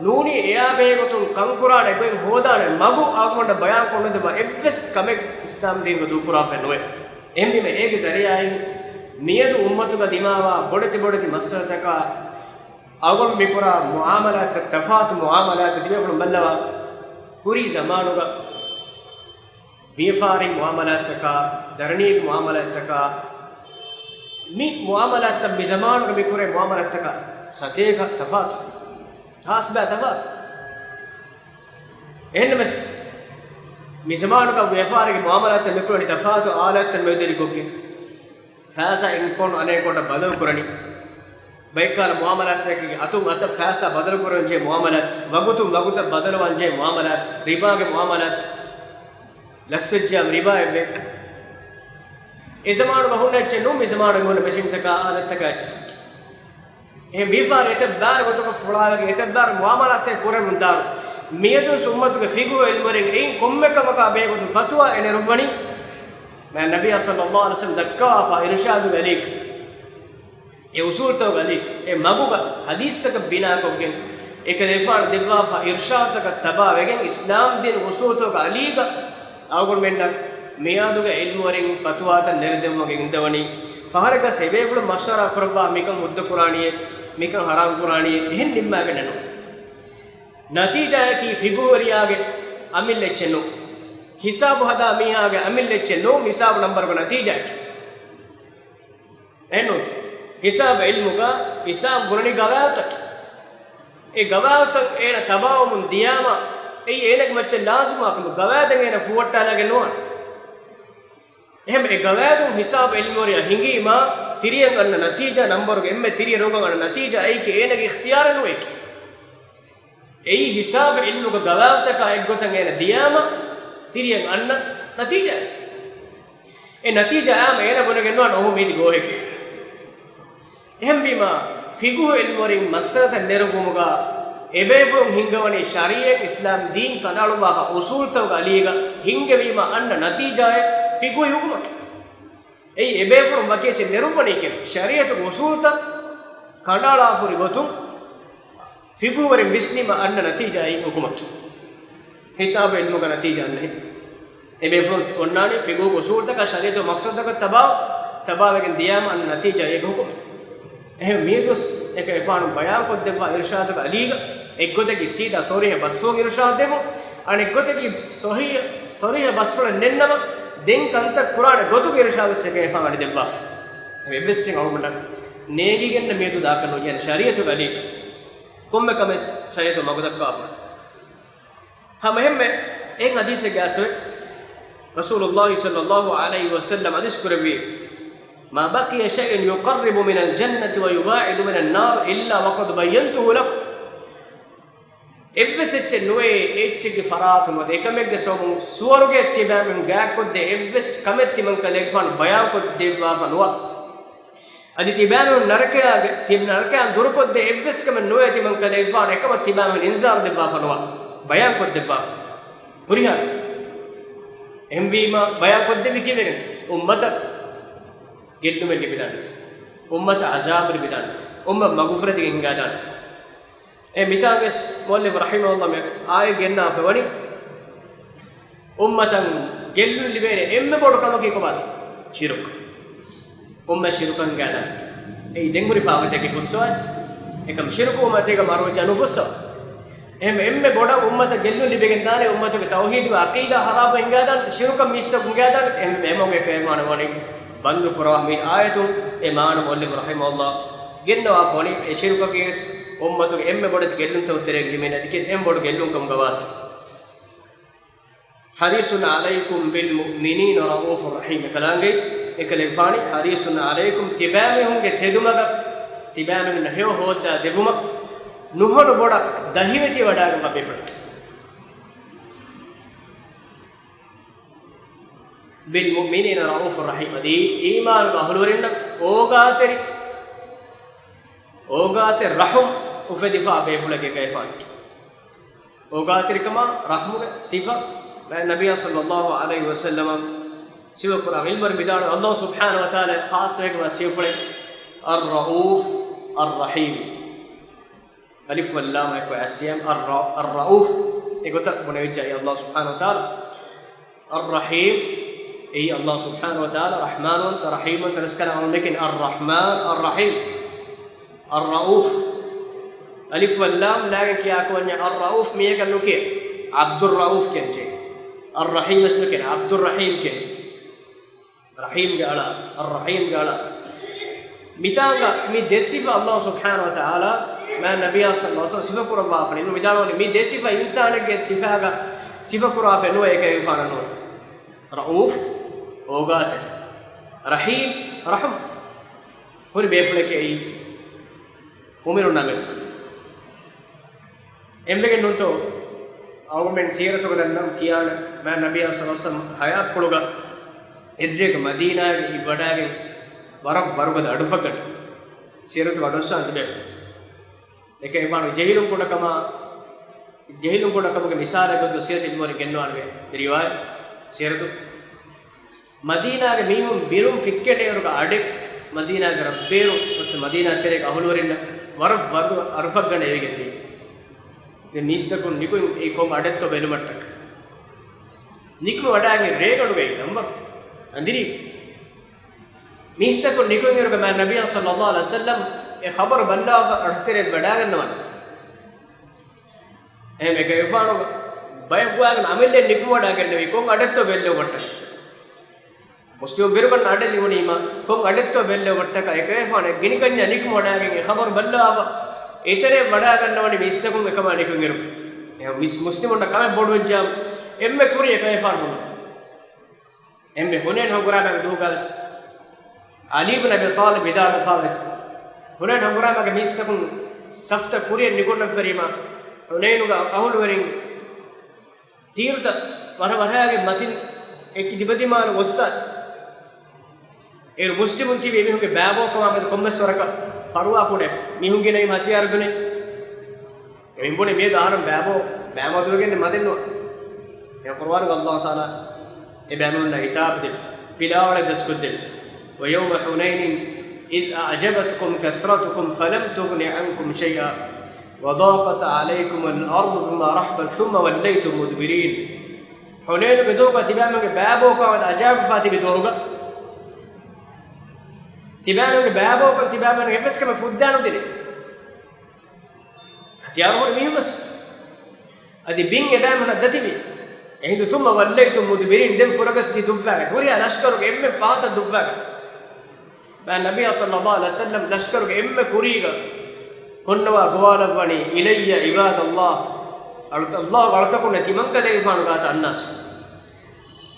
ނޫނީ އެޔާ ބެހޭގޮތުން ކަންކުރާނެ ގޮތް ހޯދާނެ މަގު އަޅުގަނޑަށް ބަޔާންކޮށް ނުދެއްވާ އެއްވެސް ކަމެއް އިސްލާމް ދީންގަ ދޫކުރާފައެއް ނުވޭ. އެހެންވީމަ އޭގެ ޒަރީއާއިން މިއަދު އުއްމަތުގަ ދިމާވާ ބޮޑެތި ބޮޑެތި މައްސަލަތަކާ އަޅުގަނޑު މިކުރާ މުއާމަލާތްތައް ތަފާތު މުއާމަލާތްތައް ތިބޭފުޅުން ބައްލަވާ. ކުރީ ޒަމާނުގަ ވިޔަފާރި މުއާމަލާތްތަކާ، ދަރަނީގެ މުއާމަލާތްތަކާ، މި މުއާމަލާތްތައް މި ޒަމާނުގަ މި ކުރޭ މުއާމަލާތްތަކާ ސަތޭކަ ތަފާތު، ހާސްބާ ތަފާތު. އެހެންނަމަވެސް، މި ޒަމާނުގަ ވިޔަފާރިގެ މުއާމަލާތްތައް މި ކުރަނީ ތަފާތު އާލާތްތައް މެދުވެރިކޮށްގެން. ފައިސާ އިންކޮން އަނެއްކޮން ބަދަލު ކުރަނީ. ބައެއްކާލަ މުއާމަލާތްތަކެއްގެ އަތުން އަތަށް ފައިސާ ބަދަލު ކުރަންޖެހޭ މުއާމަލާތް، ވަގުތުން ވަގުތަށް ބަދަލުވާންޖެހޭ މުއާމަލާތް، ރިބާގެ މުއާމަލާތް، ލަސްވެއްޖެޔާ ރިބާއެއްވޭ. އެ ޒަމާނުގަ ހުންނަ އެއްޗެއް ނޫން، މި ޒަމާނުގަ ހުންނަ މެޝިންތަކާ އާލާތްތަކާ އެއްޗެއް. އެހެން ވިޔަފާރި އެތައް ބާރު ގޮތަކަށް ފުޅާވެގެން އެތައް ބާރު މުއާމަލާތެއް ކުރެމުން ދާރު. މިއަދުވެސް އުއްމަތުގެ ފިގުހު އިލްމުވެރިން އެއިން ކޮންމެ ކަމަކާ ބެހޭގޮތުން ފަތުވާ އެނެރުއްވަނީ. މާތް ނަބިއްޔާ ޞައްލައްލާހު ޢަލައިހި ވަސައްލަމް ދައްކަވާފަ އިރުޝާދުގެ އަލީގަ، އެ އުސޫލުތަކުގެ އަލީގަ، އެ މަގުގަ ޙަދީޘްތަކަށް ބިނާކޮށްގެން، އެކަލޭގެފާނު ދެއްވާފަ އިރުޝާދުތަކަށް ތަބާވެގެން، އިސްލާމްދީން އުސޫލުތަކުގެ އަލީގަ އަޅުގަނޑުމެންނަށް މިއަދުގެ އިލްމުވެރިން ފަތުވާތައް ނެރެދެއްވުމަށް ގެންދަވަނީ. ފަހަރަކަށް އެބޭފުޅުން މަޝްވަރާ ކުރައްވާ މިކަން ހުއްދަ ކުރާނީއޭ، މިކަން ޙަރާމް ކުރާނީއޭ، އެހެން ނިންމާގެންނެއް ނޫން. ނަތީޖާއަކީ ފިގުހުވެރިޔާގެ އަމިއްލަ އެއްޗެއް ނޫން. ހިސާބު ހަދާ މީހާގެ އަމިއްލަ އެއްޗެއް ނޫން، ހިސާބު ނަންބަރުގެ ނަތީޖާއަކީ. އެހެންނޫން. ހިސާބު އިލްމުގަ ހިސާބު ބުނަނީ ގަވާއިދުތަކެއް. އެ ގަވާއިދުތައް އޭނަ ތަބާވަމުން ދިޔާމަ، އެއީ އޭނަގެ މައްޗަށް ލާޒިމާ ކަމެއް. ގަވާއިދެއް އޭނަ ފޫއައްޓާލާގެން ނުވާނެ. އެހެން އެ ގަވާއިދުން ހިސާބު އިލްމުވެރިޔާ ހިނގީމާ، ތިރިއަށް އަންނަ ނަތީޖާ ނަންބަރުގެ އެންމެ ތިރިއަށް ރޮނގަން އަންނަ ނަތީޖާ އެއީކީ އޭނަގެ އިޚްތިޔާރެއް ނޫން އެއީކީ. އެއީ ހިސާބު އިލްމުގެ ގަވާއިދުތަކާ އެއްގޮތަށް އޭނަ ދިޔާމަ، ތިރިއަށް އަންނަ ނަތީޖާ. އެ ނަތީޖާ އާމަ އޭނަ ބުނެގެން ނުވާނެ އޮހޮ މީތި ގޯހެކޭ. އެހެންވީމާ، ފިގުހު އިލްމުވެރިން މައްސަލަތައް ނެރުއްވުމުގަ އެބޭފުޅުން ހިންގަވަނީ ޝަރީޢަތް އިސްލާމް ދީން ކަނޑައަޅުއްވާފަ އުސޫލުތަކުގެ އަލީގަ ހިންގެވީމަ އަންނަ ނަތީޖާއެއް ފިގުހީ ހުކުމަކީ. އެއީ އެބޭފުޅުން ވަކި އެއްޗެއް ނެރުއްވަނީކީ ޝަރީޢަތުގެ އުސޫލުތައް ކަނޑައަޅާފަ ހުރި ގޮތުން ފިގުހުވެރިން ވިސްނީމަ އަންނަ ނަތީޖާއެއް ހުކުމަކީ. ހިސާބު އިލްމުގެ ނަތީޖާ އަންނަހެން. އެބޭފުޅުން އޮންނާނީ ފިގުހު އުސޫލުތަކާ ޝަރީޢަތު މަޤްޞަދުތަކަށް ތަބާ، ތަބާވެގެން ދިޔާމަ އަންނަ ނަތީޖާ އޭގެ ހުކުމެއް. އެހެން މިއަދުވެސް އެކަލޭގެފާނު ބަޔާންކޮށްދެއްވާ އިރުޝާދުގެ އަލީގަ އެއްގޮތަކީ ސީދާ ޞަރީޙަ ބަސްފުޅުން އިރުޝާދު ދެއްވުން، އަނެއްގޮތަކީ ޞަރީޙަ، ޞަރީޙަ ބަސްފުޅެއް ނެތްނަމަ ދެން ކަންތައް ކުރާނެ ގޮތުގެ އިރުޝާދު އެކަލޭގެފާނު ވަނީ ދެއްވާފަ. އެއްވެސް އެއްޗެއް އަޅުގަނޑަށް ނޭނގިގެންނެއް މިއަދު ދާކަށް ނުޖެހޭނެ ޝަރީޢަތުގެ އަލީގަ. ކޮންމެ ކަމެއް ޝަރީޢަތު މަގުދައްކާފަ. ހަމައެހެންމެ އެއް ޙަދީޘެއްގައި ރަސޫލުﷲ ޞައްލަﷲު ޢަލައިހި ވަސައްލަމަ ޙަދީޘް ކުރެއްވީ، ما بقي شيء يقرب من الجنة ويباعد من النار إلا وقد بينته لكم. އެއްވެސް އެއްޗެއް ނުވޭ، އެއްޗެއްގެ ފަރާތުން އެކަމެއްގެ ސަބަބުން ސުވަރުގެއަށް ތިބާމީހުން ގާތްކޮށްދޭ އެއްވެސް ކަމެއް ތިމަން ކަލޭގެފާނު ބަޔާންކޮށްދެއްވާފަ ނުވާ. އަދި ތިބާމީހުން ނަރަކަޔާގެ، ތި ނަރަކަޔާ ދުރުކޮށްދޭ އެއްވެސް ކަމެއް ނުވޭ ތިމަން ކަލޭގެފާނު އެކަމަށް ތިބާމީހުން އިންޒާރު ދެއްވާފަ ނުވާ، ބަޔާންކޮށްދެއްވާފަ. ހުރިހާ އެހެންވީމަ ބަޔާންކޮށްދެއްވީ ކީއްވެގެންތޯ؟ އުއްމަތަށް ގެއްލުމެއް ލިބިދާނެތި. އުއްމަތަށް ޢަޒާބު ލިބިދާނެތި. އުއްމަތް މަގުފުރެދިގެން ހިނގާދާނެ. އެ މިތާނގަސް މުއައްލިފު ރަޙިމަހުﷲ މި އާޔަތް ގެންނާފަ ވަނީ، އުއްމަތަށް ގެއްލުން ލިބޭނެ އެންމެ ބޮޑު ކަމަކީ ކޮބާތޯ؟ ޝިރުކު. އުއްމަތް ޝިރުކަށް ހިނގާދާނެ. އެއީ ދެން ހުރި ފާފަތަކީ ފުއްސަވާ އެއްޗެއް. އެކަމް ޝިރުކު އުއްމަތީގަ މަރުވެއްޖާ ނުފުއްސަވާ. އެހެން އެންމެ ބޮޑަށް އުއްމަތަށް ގެއްލުން ލިބިގެން ދާނެ، އުއްމަތުގެ ތައުޙީދުގެ ޢަޤީދާ ޚަރާބު ހިނގާދާނެ، ޝިރުކަށް މީސްތަކުން ހިނގާދާނެ، އެހެން އެމަގު އެކައިވާނެ ވަނީ ބަންދު ކުރަވާ. މި އާޔަތުން އެ މާނަ މުއައްލިފު ރަޙިމަހުﷲ ގެންނަވާފަ ވަނީ، އެ ޝިރުކަކީވެސް އުއްމަތުގެ އެންމެ ބޮޑެތި ގެއްލުންތަކުގެ ތެރޭގަ ހިމެނޭ، އަދި ކިޔަން އެންމެ ބޮޑު ގެއްލުން ކަމުގަ ވާތީ. حريص عليكم بالمؤمنين رءوف رحيم. ކަލާނގެ އެކަލޭގެފާނު، حريص عليكم، ތިބާމީހުންގެ ތެދުމަގަށް، ތިބާމީހުންނަށް ހެޔޮ ހޯއްދާ ދެއްވުމަށް ނުހަނު ބޮޑަށް ދަހިވެތިވަޑާގަންވާ ބޭފުޅެކޭ. بالمؤمنين رءوف رحيم. އަދި އީމާނުގެ އަހުލުވެރިންނަށް އޯގާތެރި، އޯގާތެރި ރަޙުމް އުފެދިފާ ބޭފުޅެކޭ އެކަލޭގެފާނު. އޯގާތެރިކަމާ ރަޙްމުގެ ސިފަ ނަބިއްޔާ ޞައްލައްލާހު ޢަލައިހި ވަސައްލަމަ ސިފަކުރާ ޢިލްމުވެރިން ވިދާޅުވި، ﷲ ސުބްޙާނަހު ވަތަޢާލާ ޚާއްޞަވެގެންވާ ސިފަފުޅެއް އައްރައޫފް، އައްރަޙީމް. އަލިފް ވައްލާމް އެކު އެސްއެމް، އައްރަ-، އައްރައޫފް. އެގޮތަށް ބުނެވިއްޖެ ﷲ ސުބްޙާނަހު ވަތަޢާލާ. އައްރަޙީމް، އެއީ ﷲ ސުބްޙާނަހު ވަތަޢާލާ ރަޙްމާންވަންތަ، ރަޙީމްވަންތަ ރަސްކަލާނގެ އަޅުގަނޑުމެން އައްރަޙްމާން، އައްރަޙީމް. އައްރައޫފް. އަލިފް ވައްލާމް ލާގެން ކިޔާކުވަންޏާ އައްރައޫފް މީހަކަށް ނުކިޔޭ. ޢަބްދުއްރައޫފް ކިޔަންޖެ. އައްރަޙީމް ވެސް ނުކިޔޭ. ޢަބްދުއްރަޙީމް ކިޔަންޖެ. ރަޙީމްގެ އަޅާ، އައްރަޙީމްގެ އަޅާ. މިތާނގަ މި ދެ ސިފަ ﷲ ސުބްޙާނަހު ވަތަޢާލާ މާތް ނަބިއްޔާ ޞައްލަﷲު ޢަލައިހި ވަސައްލަމަ ސިފަކުރައްވާފަ ނިންމު ވިދާޅުވަނީ، މި ދެ ސިފަ އިންސާނެއްގެ ސިފާގަ ސިފަކުރާފައެއް ނުވޭ އެކަލޭގެފާނަށް ނޫން. ރައޫފް، އޯގާތެރި. ރަޙީމް، ރަޙުމް. ހުރި ބޭފުޅެކޭ އެއީ. އުމިރުންނާ މެދު. އެންމެގެން ނޫންތޯ، އަޅުގަނޑުމެން ސީރަތުގަ ދަންނަވަން ކިޔާނެ، މާތް ނަބިއްޔާ ޞައްލަﷲު ޢަލައިހި ވަސައްލަމަ ޙަޔާތްޕުޅުގަ އެއްރޭގަ މަދީނާގެ އިވަޑާގެން ވަރަށް ވަރުގަދަ އަޑުއްފައްގަނޑެއް ސީރަތުގަ އަޑުއައްސާން ތިބޭ. އެކަލޭގެފާނު ޖެހިލުން ކުޑަކަމާ، ޖެހިލުން ކުޑަކަމުގެ މިސާލެއް ގޮތުގަ ސީރަތު ޢިލްމުވެރިން ގެންނަވާނެ މި ރިވާޔަތް ސީރަތު. މަދީނާގެ މީހުން ބިރުން ފިއްކެނޑޭއިރުގަ އަޑެއް، މަދީނާގެ ރަށްބޭރު ނުވަތަ މަދީނާ ތެރޭގެ އަހުލުވެރިންނަށް ވަރަށް ވަރު އަޑުއްފައްގަނޑެއް އެވިގެންދިޔަ. ދެން މީސްތަކުން ނިކުތް އެއީ ކޮން އަޑެއްތޯ ބެލުމަށްޓަކައި. ނިކުމެ ވަޑާގެން ރޭގަނޑުގައި ދަންވަރު އަނދިރީ. މީސްތަކުން ނިކުތް އިރުގަ މާތް ނަބިއްޔާ ޞައްލަﷲު ޢަލައިހި ވަސައްލަމަ އެ ޚަބަރު ބައްލަވާފަ އަޑުތެރެ ވަޑާގަންނަވަން. އެހެން އެކަލޭގެފާނު ބަޔަކުވާގެން އަމިއްލައަށް ނިކުމެވަޑާގެންނެވި ކޮން އަޑެއްތޯ ބެއްލެވުމަށްޓަކައި. މުސްލިމު ބިރުގަނޑަށް އަޑެއް ލިބުނީމަ ކޮން އަޑެއްތޯ ބެއްލެވުމަށްޓަކައި އެކަލޭގެފާނު ގިނިކަންޏާ ނިކުމެވަޑާގެން އެ ޚަބަރު ބައްލަވާފަ އެތެރެ ވަޑާގަންނަވަނީ މީސްތަކުން އެކަމާ ނިކުތް އިރު. އެ މިސް-، މުސްލިމުންނަށް ކަމެއް ބޮޑުވެއްޖާ އެންމެ ކުރީ އެކަލޭގެފާނު ހުންނަ. އެންމެ ހުނޭން ހަނގުރާމައިގެ ދުވަހުގަވެސް ޢަލީ ބިން އަބީ ޠާލިބް ވިދާޅުވެފައިވޭ، ހުނޭން ހަނގުރާމައިގެ މީސްތަކުން ސަފްތައް ކުރިއަށް ނިކުންނަން ފެރީމަ، ޙުނައިނުގެ އަހުލުވެރިން ތީރުތައް ވަރަށް ވަރަށް ވަރަށް މަތިން އެކި ދިމަދިމާލު އޮއްސާ. އޭރު މުސްލިމުން ތިބި އެމީހުންގެ ބައިބޯކަމާމެދު ކޮންމެސް ވަރަކަށް ފަރުވާ ކުޑައިފަ. މީހުން ގިނައިން ހަތިޔާރު ދުނި. އެމީހުން ބުނި މިއަދު އަހަރެން ބައިބޯ، ބައިމަދުވެގެން މަދެއްނުވާ. އެ ޤުރުއާނުގަ ﷲ ތަޢާލާ އެ ބައިމީހުންނަށް ހިތާބު ދެއްވި. ފިލާވަޅެއް ދަސްކޮށްދެއްވި. ويوم حنين إذ أعجبتكم كثرتكم فلم تغن عنكم شيئا وضاقت عليكم الأرض بما رحبت ثم وليتم مدبرين. ޙުނައިނުގެ ދުވަހުގަ ތިބާމެންގެ ބައިބޯކަމާމެދު އަޖާއިބުވެފަ ތިބި ދުވަހުގަ، ތިބާމެންގެ ބައިބޯކަން ތިބާމެން އެއްވެސް ކަމެއް ފުއްދާނުދިނެ. ހަތިޔާރު ހުރި މީހުން ވެސް އަދި ބިން އެބައިމީހުންނަށް ދަތިވި. އެހިނދު ثم وليتم مدبرين، ދެން ފުރަގަސްދީ ދުއްވާގަތް. ހުރިހާ ލަޝްކަރުގެ އެންމެން ފަހަތަށް ދުއްވާގަތް. މާތް ނަބިއްޔާ ޞައްލަﷲު ޢަލައިހި ވަސައްލަމް ލަޝްކަރުގެ އެންމެ ކުރީގަ ހުންނަވާ ގޮވާލައްވަނީ، إلي عباد الله، އަޅުތަ-، ﷲގެ އަޅުތަކުންނޭ ތިމަންކަލޭގެފާނު ގާތަށް އަންނާށި.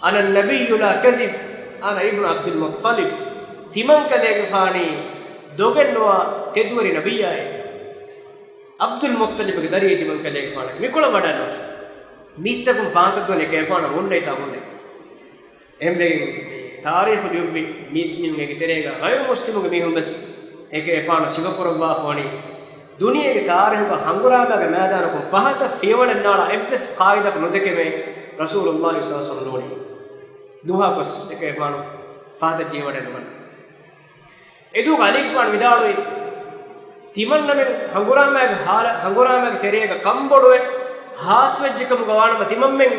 أنا النبي لا كذب، أنا ابن عبد المطلب، ތިމަންކަލޭގެފާނީ ދޮގެއްނުވާ ތެދުވެރި ނަބިއްޔާއޭ. ޢަބްދުލް މުއްޠަލިބުގެ ދަރިއޭ ތިމަންކަލޭގެފާނަށް މިކޮޅަށް ވަޑާންނާށި. މީސްތަކުން ފާހަގަކޮށްދޭނެ އެކަލޭގެފާނަށް އޮންނައިތާ އޮންނައި. އެހެންވެގެން ތާރީޚު ލިޔުއްވި މީސްމީހުން އޭގެ ތެރޭގަ ޣައިރު މުސްލިމުގެ މީހުން ވެސް އެކަލޭގެފާނަށް ސިފަކުރައްވާފަ ވަނީ، ދުނިޔޭގެ ތާރީޚުގަ ހަނގުރާމައިގެ މައިދާނަކުން ފަހަތަށް ފިޔަވަޅެއް ނާޅާ އެއްވެސް ޤާއިދަކު ނުދެކެމޭ ރަސޫލުﷲ ޞައްލަﷲު ޢަލައިހި ވަސައްލަމަ ނޫނީ. ދުވަހަކުވެސް އެކަލޭގެފާނު ފަހަތަށް ޖެހިވަޑައެއް ނުވަންނަ. އެދުވަހުގަ ޢަލީގެފާނު ވިދާޅުވި، ތިމަންނަމެން ހަނގުރާމައިގެ ހާލަ-، ހަނގުރާމައިގެ ތެރޭގަ ކަންބޮޑުވެ ހާސްވެއްޖެކަމުގަ ވާނަމަ، ތިމަންމެން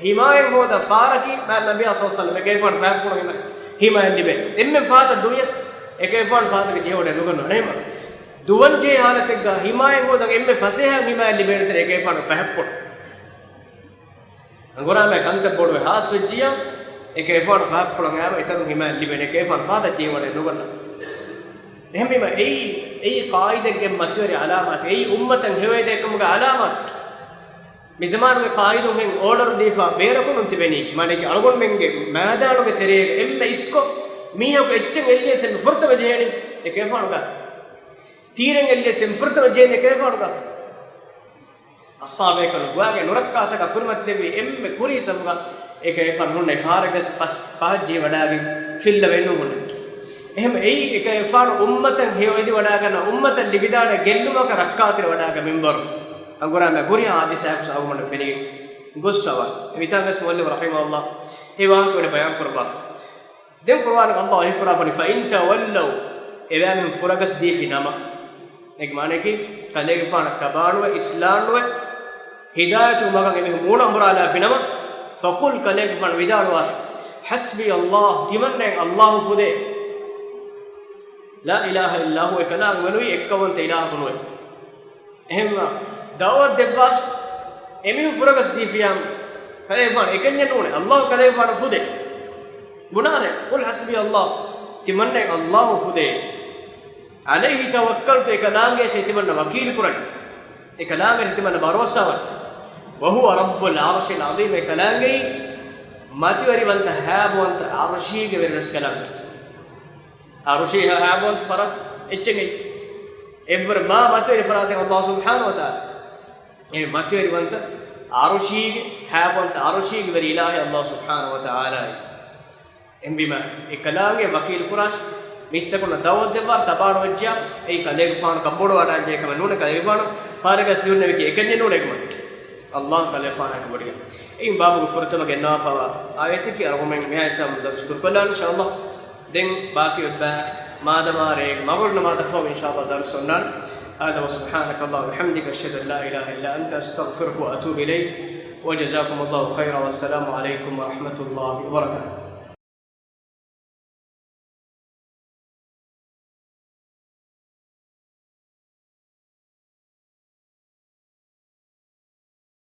ހިމާޔަތް ހޯދާ ފާރަކީ މާތް ނަބިއްޔާ ޞައްލަﷲު ޢަލައިހި ވަސައްލަމަ، އެކަލޭގެފާނު ފަހަތްޕުޅު ހިމާ-، ހިމާޔަތް ލިބޭ. އެންމެން ފަހަތަށް ދުވިޔަސް އެކަލޭގެފާނު ފަހަތަކަށް ޖެހިވަޑައެއް ނުގަންނަވާނެ. އެހެންމަ ދުވަން ޖެހޭ ހާލަތެއްގަ ހިމާޔަތް ހޯދަން އެންމެ ފަސޭހައިން ހިމާޔަތް ލިބޭނެ ތެރޭ އެކަލޭގެފާނު ފަހަތްޕުޅު. ހަނގުރާމައިގެ ކަންތައް ބޮޑުވެ ހާސްވެއްޖިޔާ، އެކަލޭގެފާނު ފަހަތްޕުޅަށް އައިމަ އެތަނުން ހިމާޔަތް ލިބޭނެ، އެކަލޭގެފާނު ފަހަތަށް ޖެހިވަޑައެއް ނުގަންނަ. އެހެންވީމަ އެއީ، އެއީ ޤާއިދެއްގެ މަތިވެރި ޢަލާމާތެއް. އެއީ އުއްމަތަށް ހެޔޮއެދޭކަމުގެ ޢަލާމާތެއް. މިޒަމާނުގެ ޤާއިދުން ހެން އޯޑަރު ދީފަ ބޭރަކުން ތިބެނީކީ. މާނައަކީ އަޅުގަނޑުމެންގެ މައިދާނުގެ ތެރޭގަ އެންމެ އިސްކޮށް މީހަކު އެއްޗެއް އެއްލިޔަސް އެންމެ ފުރަތަމަ ޖެހޭނީ އެކަލޭގެފާނު ގާތު. ތީރެއް އެއްލިޔަސް އެންމެ ފުރަތަމަ ޖެހޭނީ އެކަލޭގެފާނު ގާތު. އަޞްޙާބޭކަލުން ގޮވާގެން ނުރައްކާތަކާ ކުރިމަތިލެއްވި އެންމެ ކުރީ ސަބަބަށް އެކަލޭގެފާނު ހުންނަ ފަހަރެއްގަސް ފަސް-، ފަހަތް ޖެހިވަޑާގެން ފިއްލަވައެއް ނޫން ހުންނަ. އެހެން އެއީ އެކަލޭގެފާނު އުއްމަތަށް ހެޔޮއެދި ވަޑާގަންނަ އުއްމަތަށް ލިބިދާނެ ގެއްލުމަކަށް ރައްކާތެރި ވަޑާގަ މިންވަރު. ހަނގުރާމަ ހުރިހާ ހާދިސާއަކު އަޅުގަނޑަށް ފެނިގެން ގޮއްސަވާ. މިތާނގަސް މުއައްލިފު ރަޙިމަހުﷲ އެ ވާހަކަ ވެނެ ބަޔާން ކުރައްވާފަ. ދެން ޤުރުއާނުގަ ﷲ ވަޙީކުރާ ބުނި، فإن تولوا، އެބައިމީހުން ފުރަގަސް ދީފި ނަމަ. އޭގެ މާނައަކީ، ކަލޭގެފާނަށް ތަބާނުވެ، އިސްލާންނުވެ، ހިދާޔަތު މަގަށް އެމީހުން މޫނު އަނބުރާލާފި ނަމަ، فقل، ކަލޭގެފާނު ވިދާޅުވާށި، حسبي الله، ތިމަންނައިން ﷲ ފުދޭ. لا إله إلا هو، އެކަލާނގެ މެނުވީ އެއްކައުވަންތަ އިލާހަކު ނުވެ. އެހެންވީމަ، ދަޢުވަތު ދެއްވާށި، އެމީހުން ފުރަގަސް ދީފިއްޔާ، ކަލޭގެފާނު އެކަންޏެއް ނޫނޭ، ﷲ ކަލޭގެފާނަށް ފުދޭ. ބުނާނެ، قل حسبي الله، ތިމަންނައިން ﷲ ފުދޭ. عليه توكلت، އެކަލާނގެ ތިމަންނަ ވަކީލު ކުރަން، އެކަލާނގެ ތިމަންނަ ބަރޯސާވަން. وهو رب العرش العظيم، އެކަލާނގެ މަތިވެރިވަންތަ ހައިބުވަންތަ ޢަރުޝީގެ ވެރިރަސްކަލާނގެ. ޢަރުޝީ ހަ-، ހައިބުވަންތަ ފަރާތް އެއްޗެއް ނެތް. އެއްވަރު މާ މަތިވެރި ފަރާތެއް ﷲ ސުބްޙާނަހޫ ވަތަޢާލާ. އެ މަތިވެރިވަންތަ ޢަރުޝީގެ، ހައިބުވަންތަ ޢަރުޝީގެ ވެރި އިލާހެއް ﷲ ސުބްޙާނަހޫ ވަތަޢާލާއޭ. އެހެންވީމަ، އެކަލާނގެ ވަކީލު ކުރާށި، މީސްތަކުންނަށް ދަޢުވަތު ދެއްވާ ތަބާނުވެއްޖިޔާ، އެއީ ކަލޭގެފާނު ކަންބޮޑުވާންޖެހޭ ކަމެއް ނޫނޭ، ކަލޭގެފާނު ފަރަގަސް ދިއުންނެވިކީ އެކަންޏެއް ނޫނޭ ކަމަށް. ﷲ ކަލޭގެފާނާ ކަންބޮޑުވި. އެއިން ބާބުގެ ފުރަތަމަ ގެންނަވާފައިވާ އާޔަތަކީ އަޅުގަނޑުމެން މިހާ ހިސާބުން ދަރުސް ކުރިކޮށްލާނަން އިންޝާﷲ. ދެން ބާކީ އޮތްބައި މާދަމާ ރޭގެ މަގުރު ނަމާދަށްފަހު އިންޝާﷲ ދަރުސް އޮންނާނެ. هذا وسبحانك اللهم وبحمدك، أشهد أن لا إله إلا أنت، أستغفرك وأتوب إليك. وجزاكم الله خيرا، والسلام عليكم ورحمة الله وبركاته.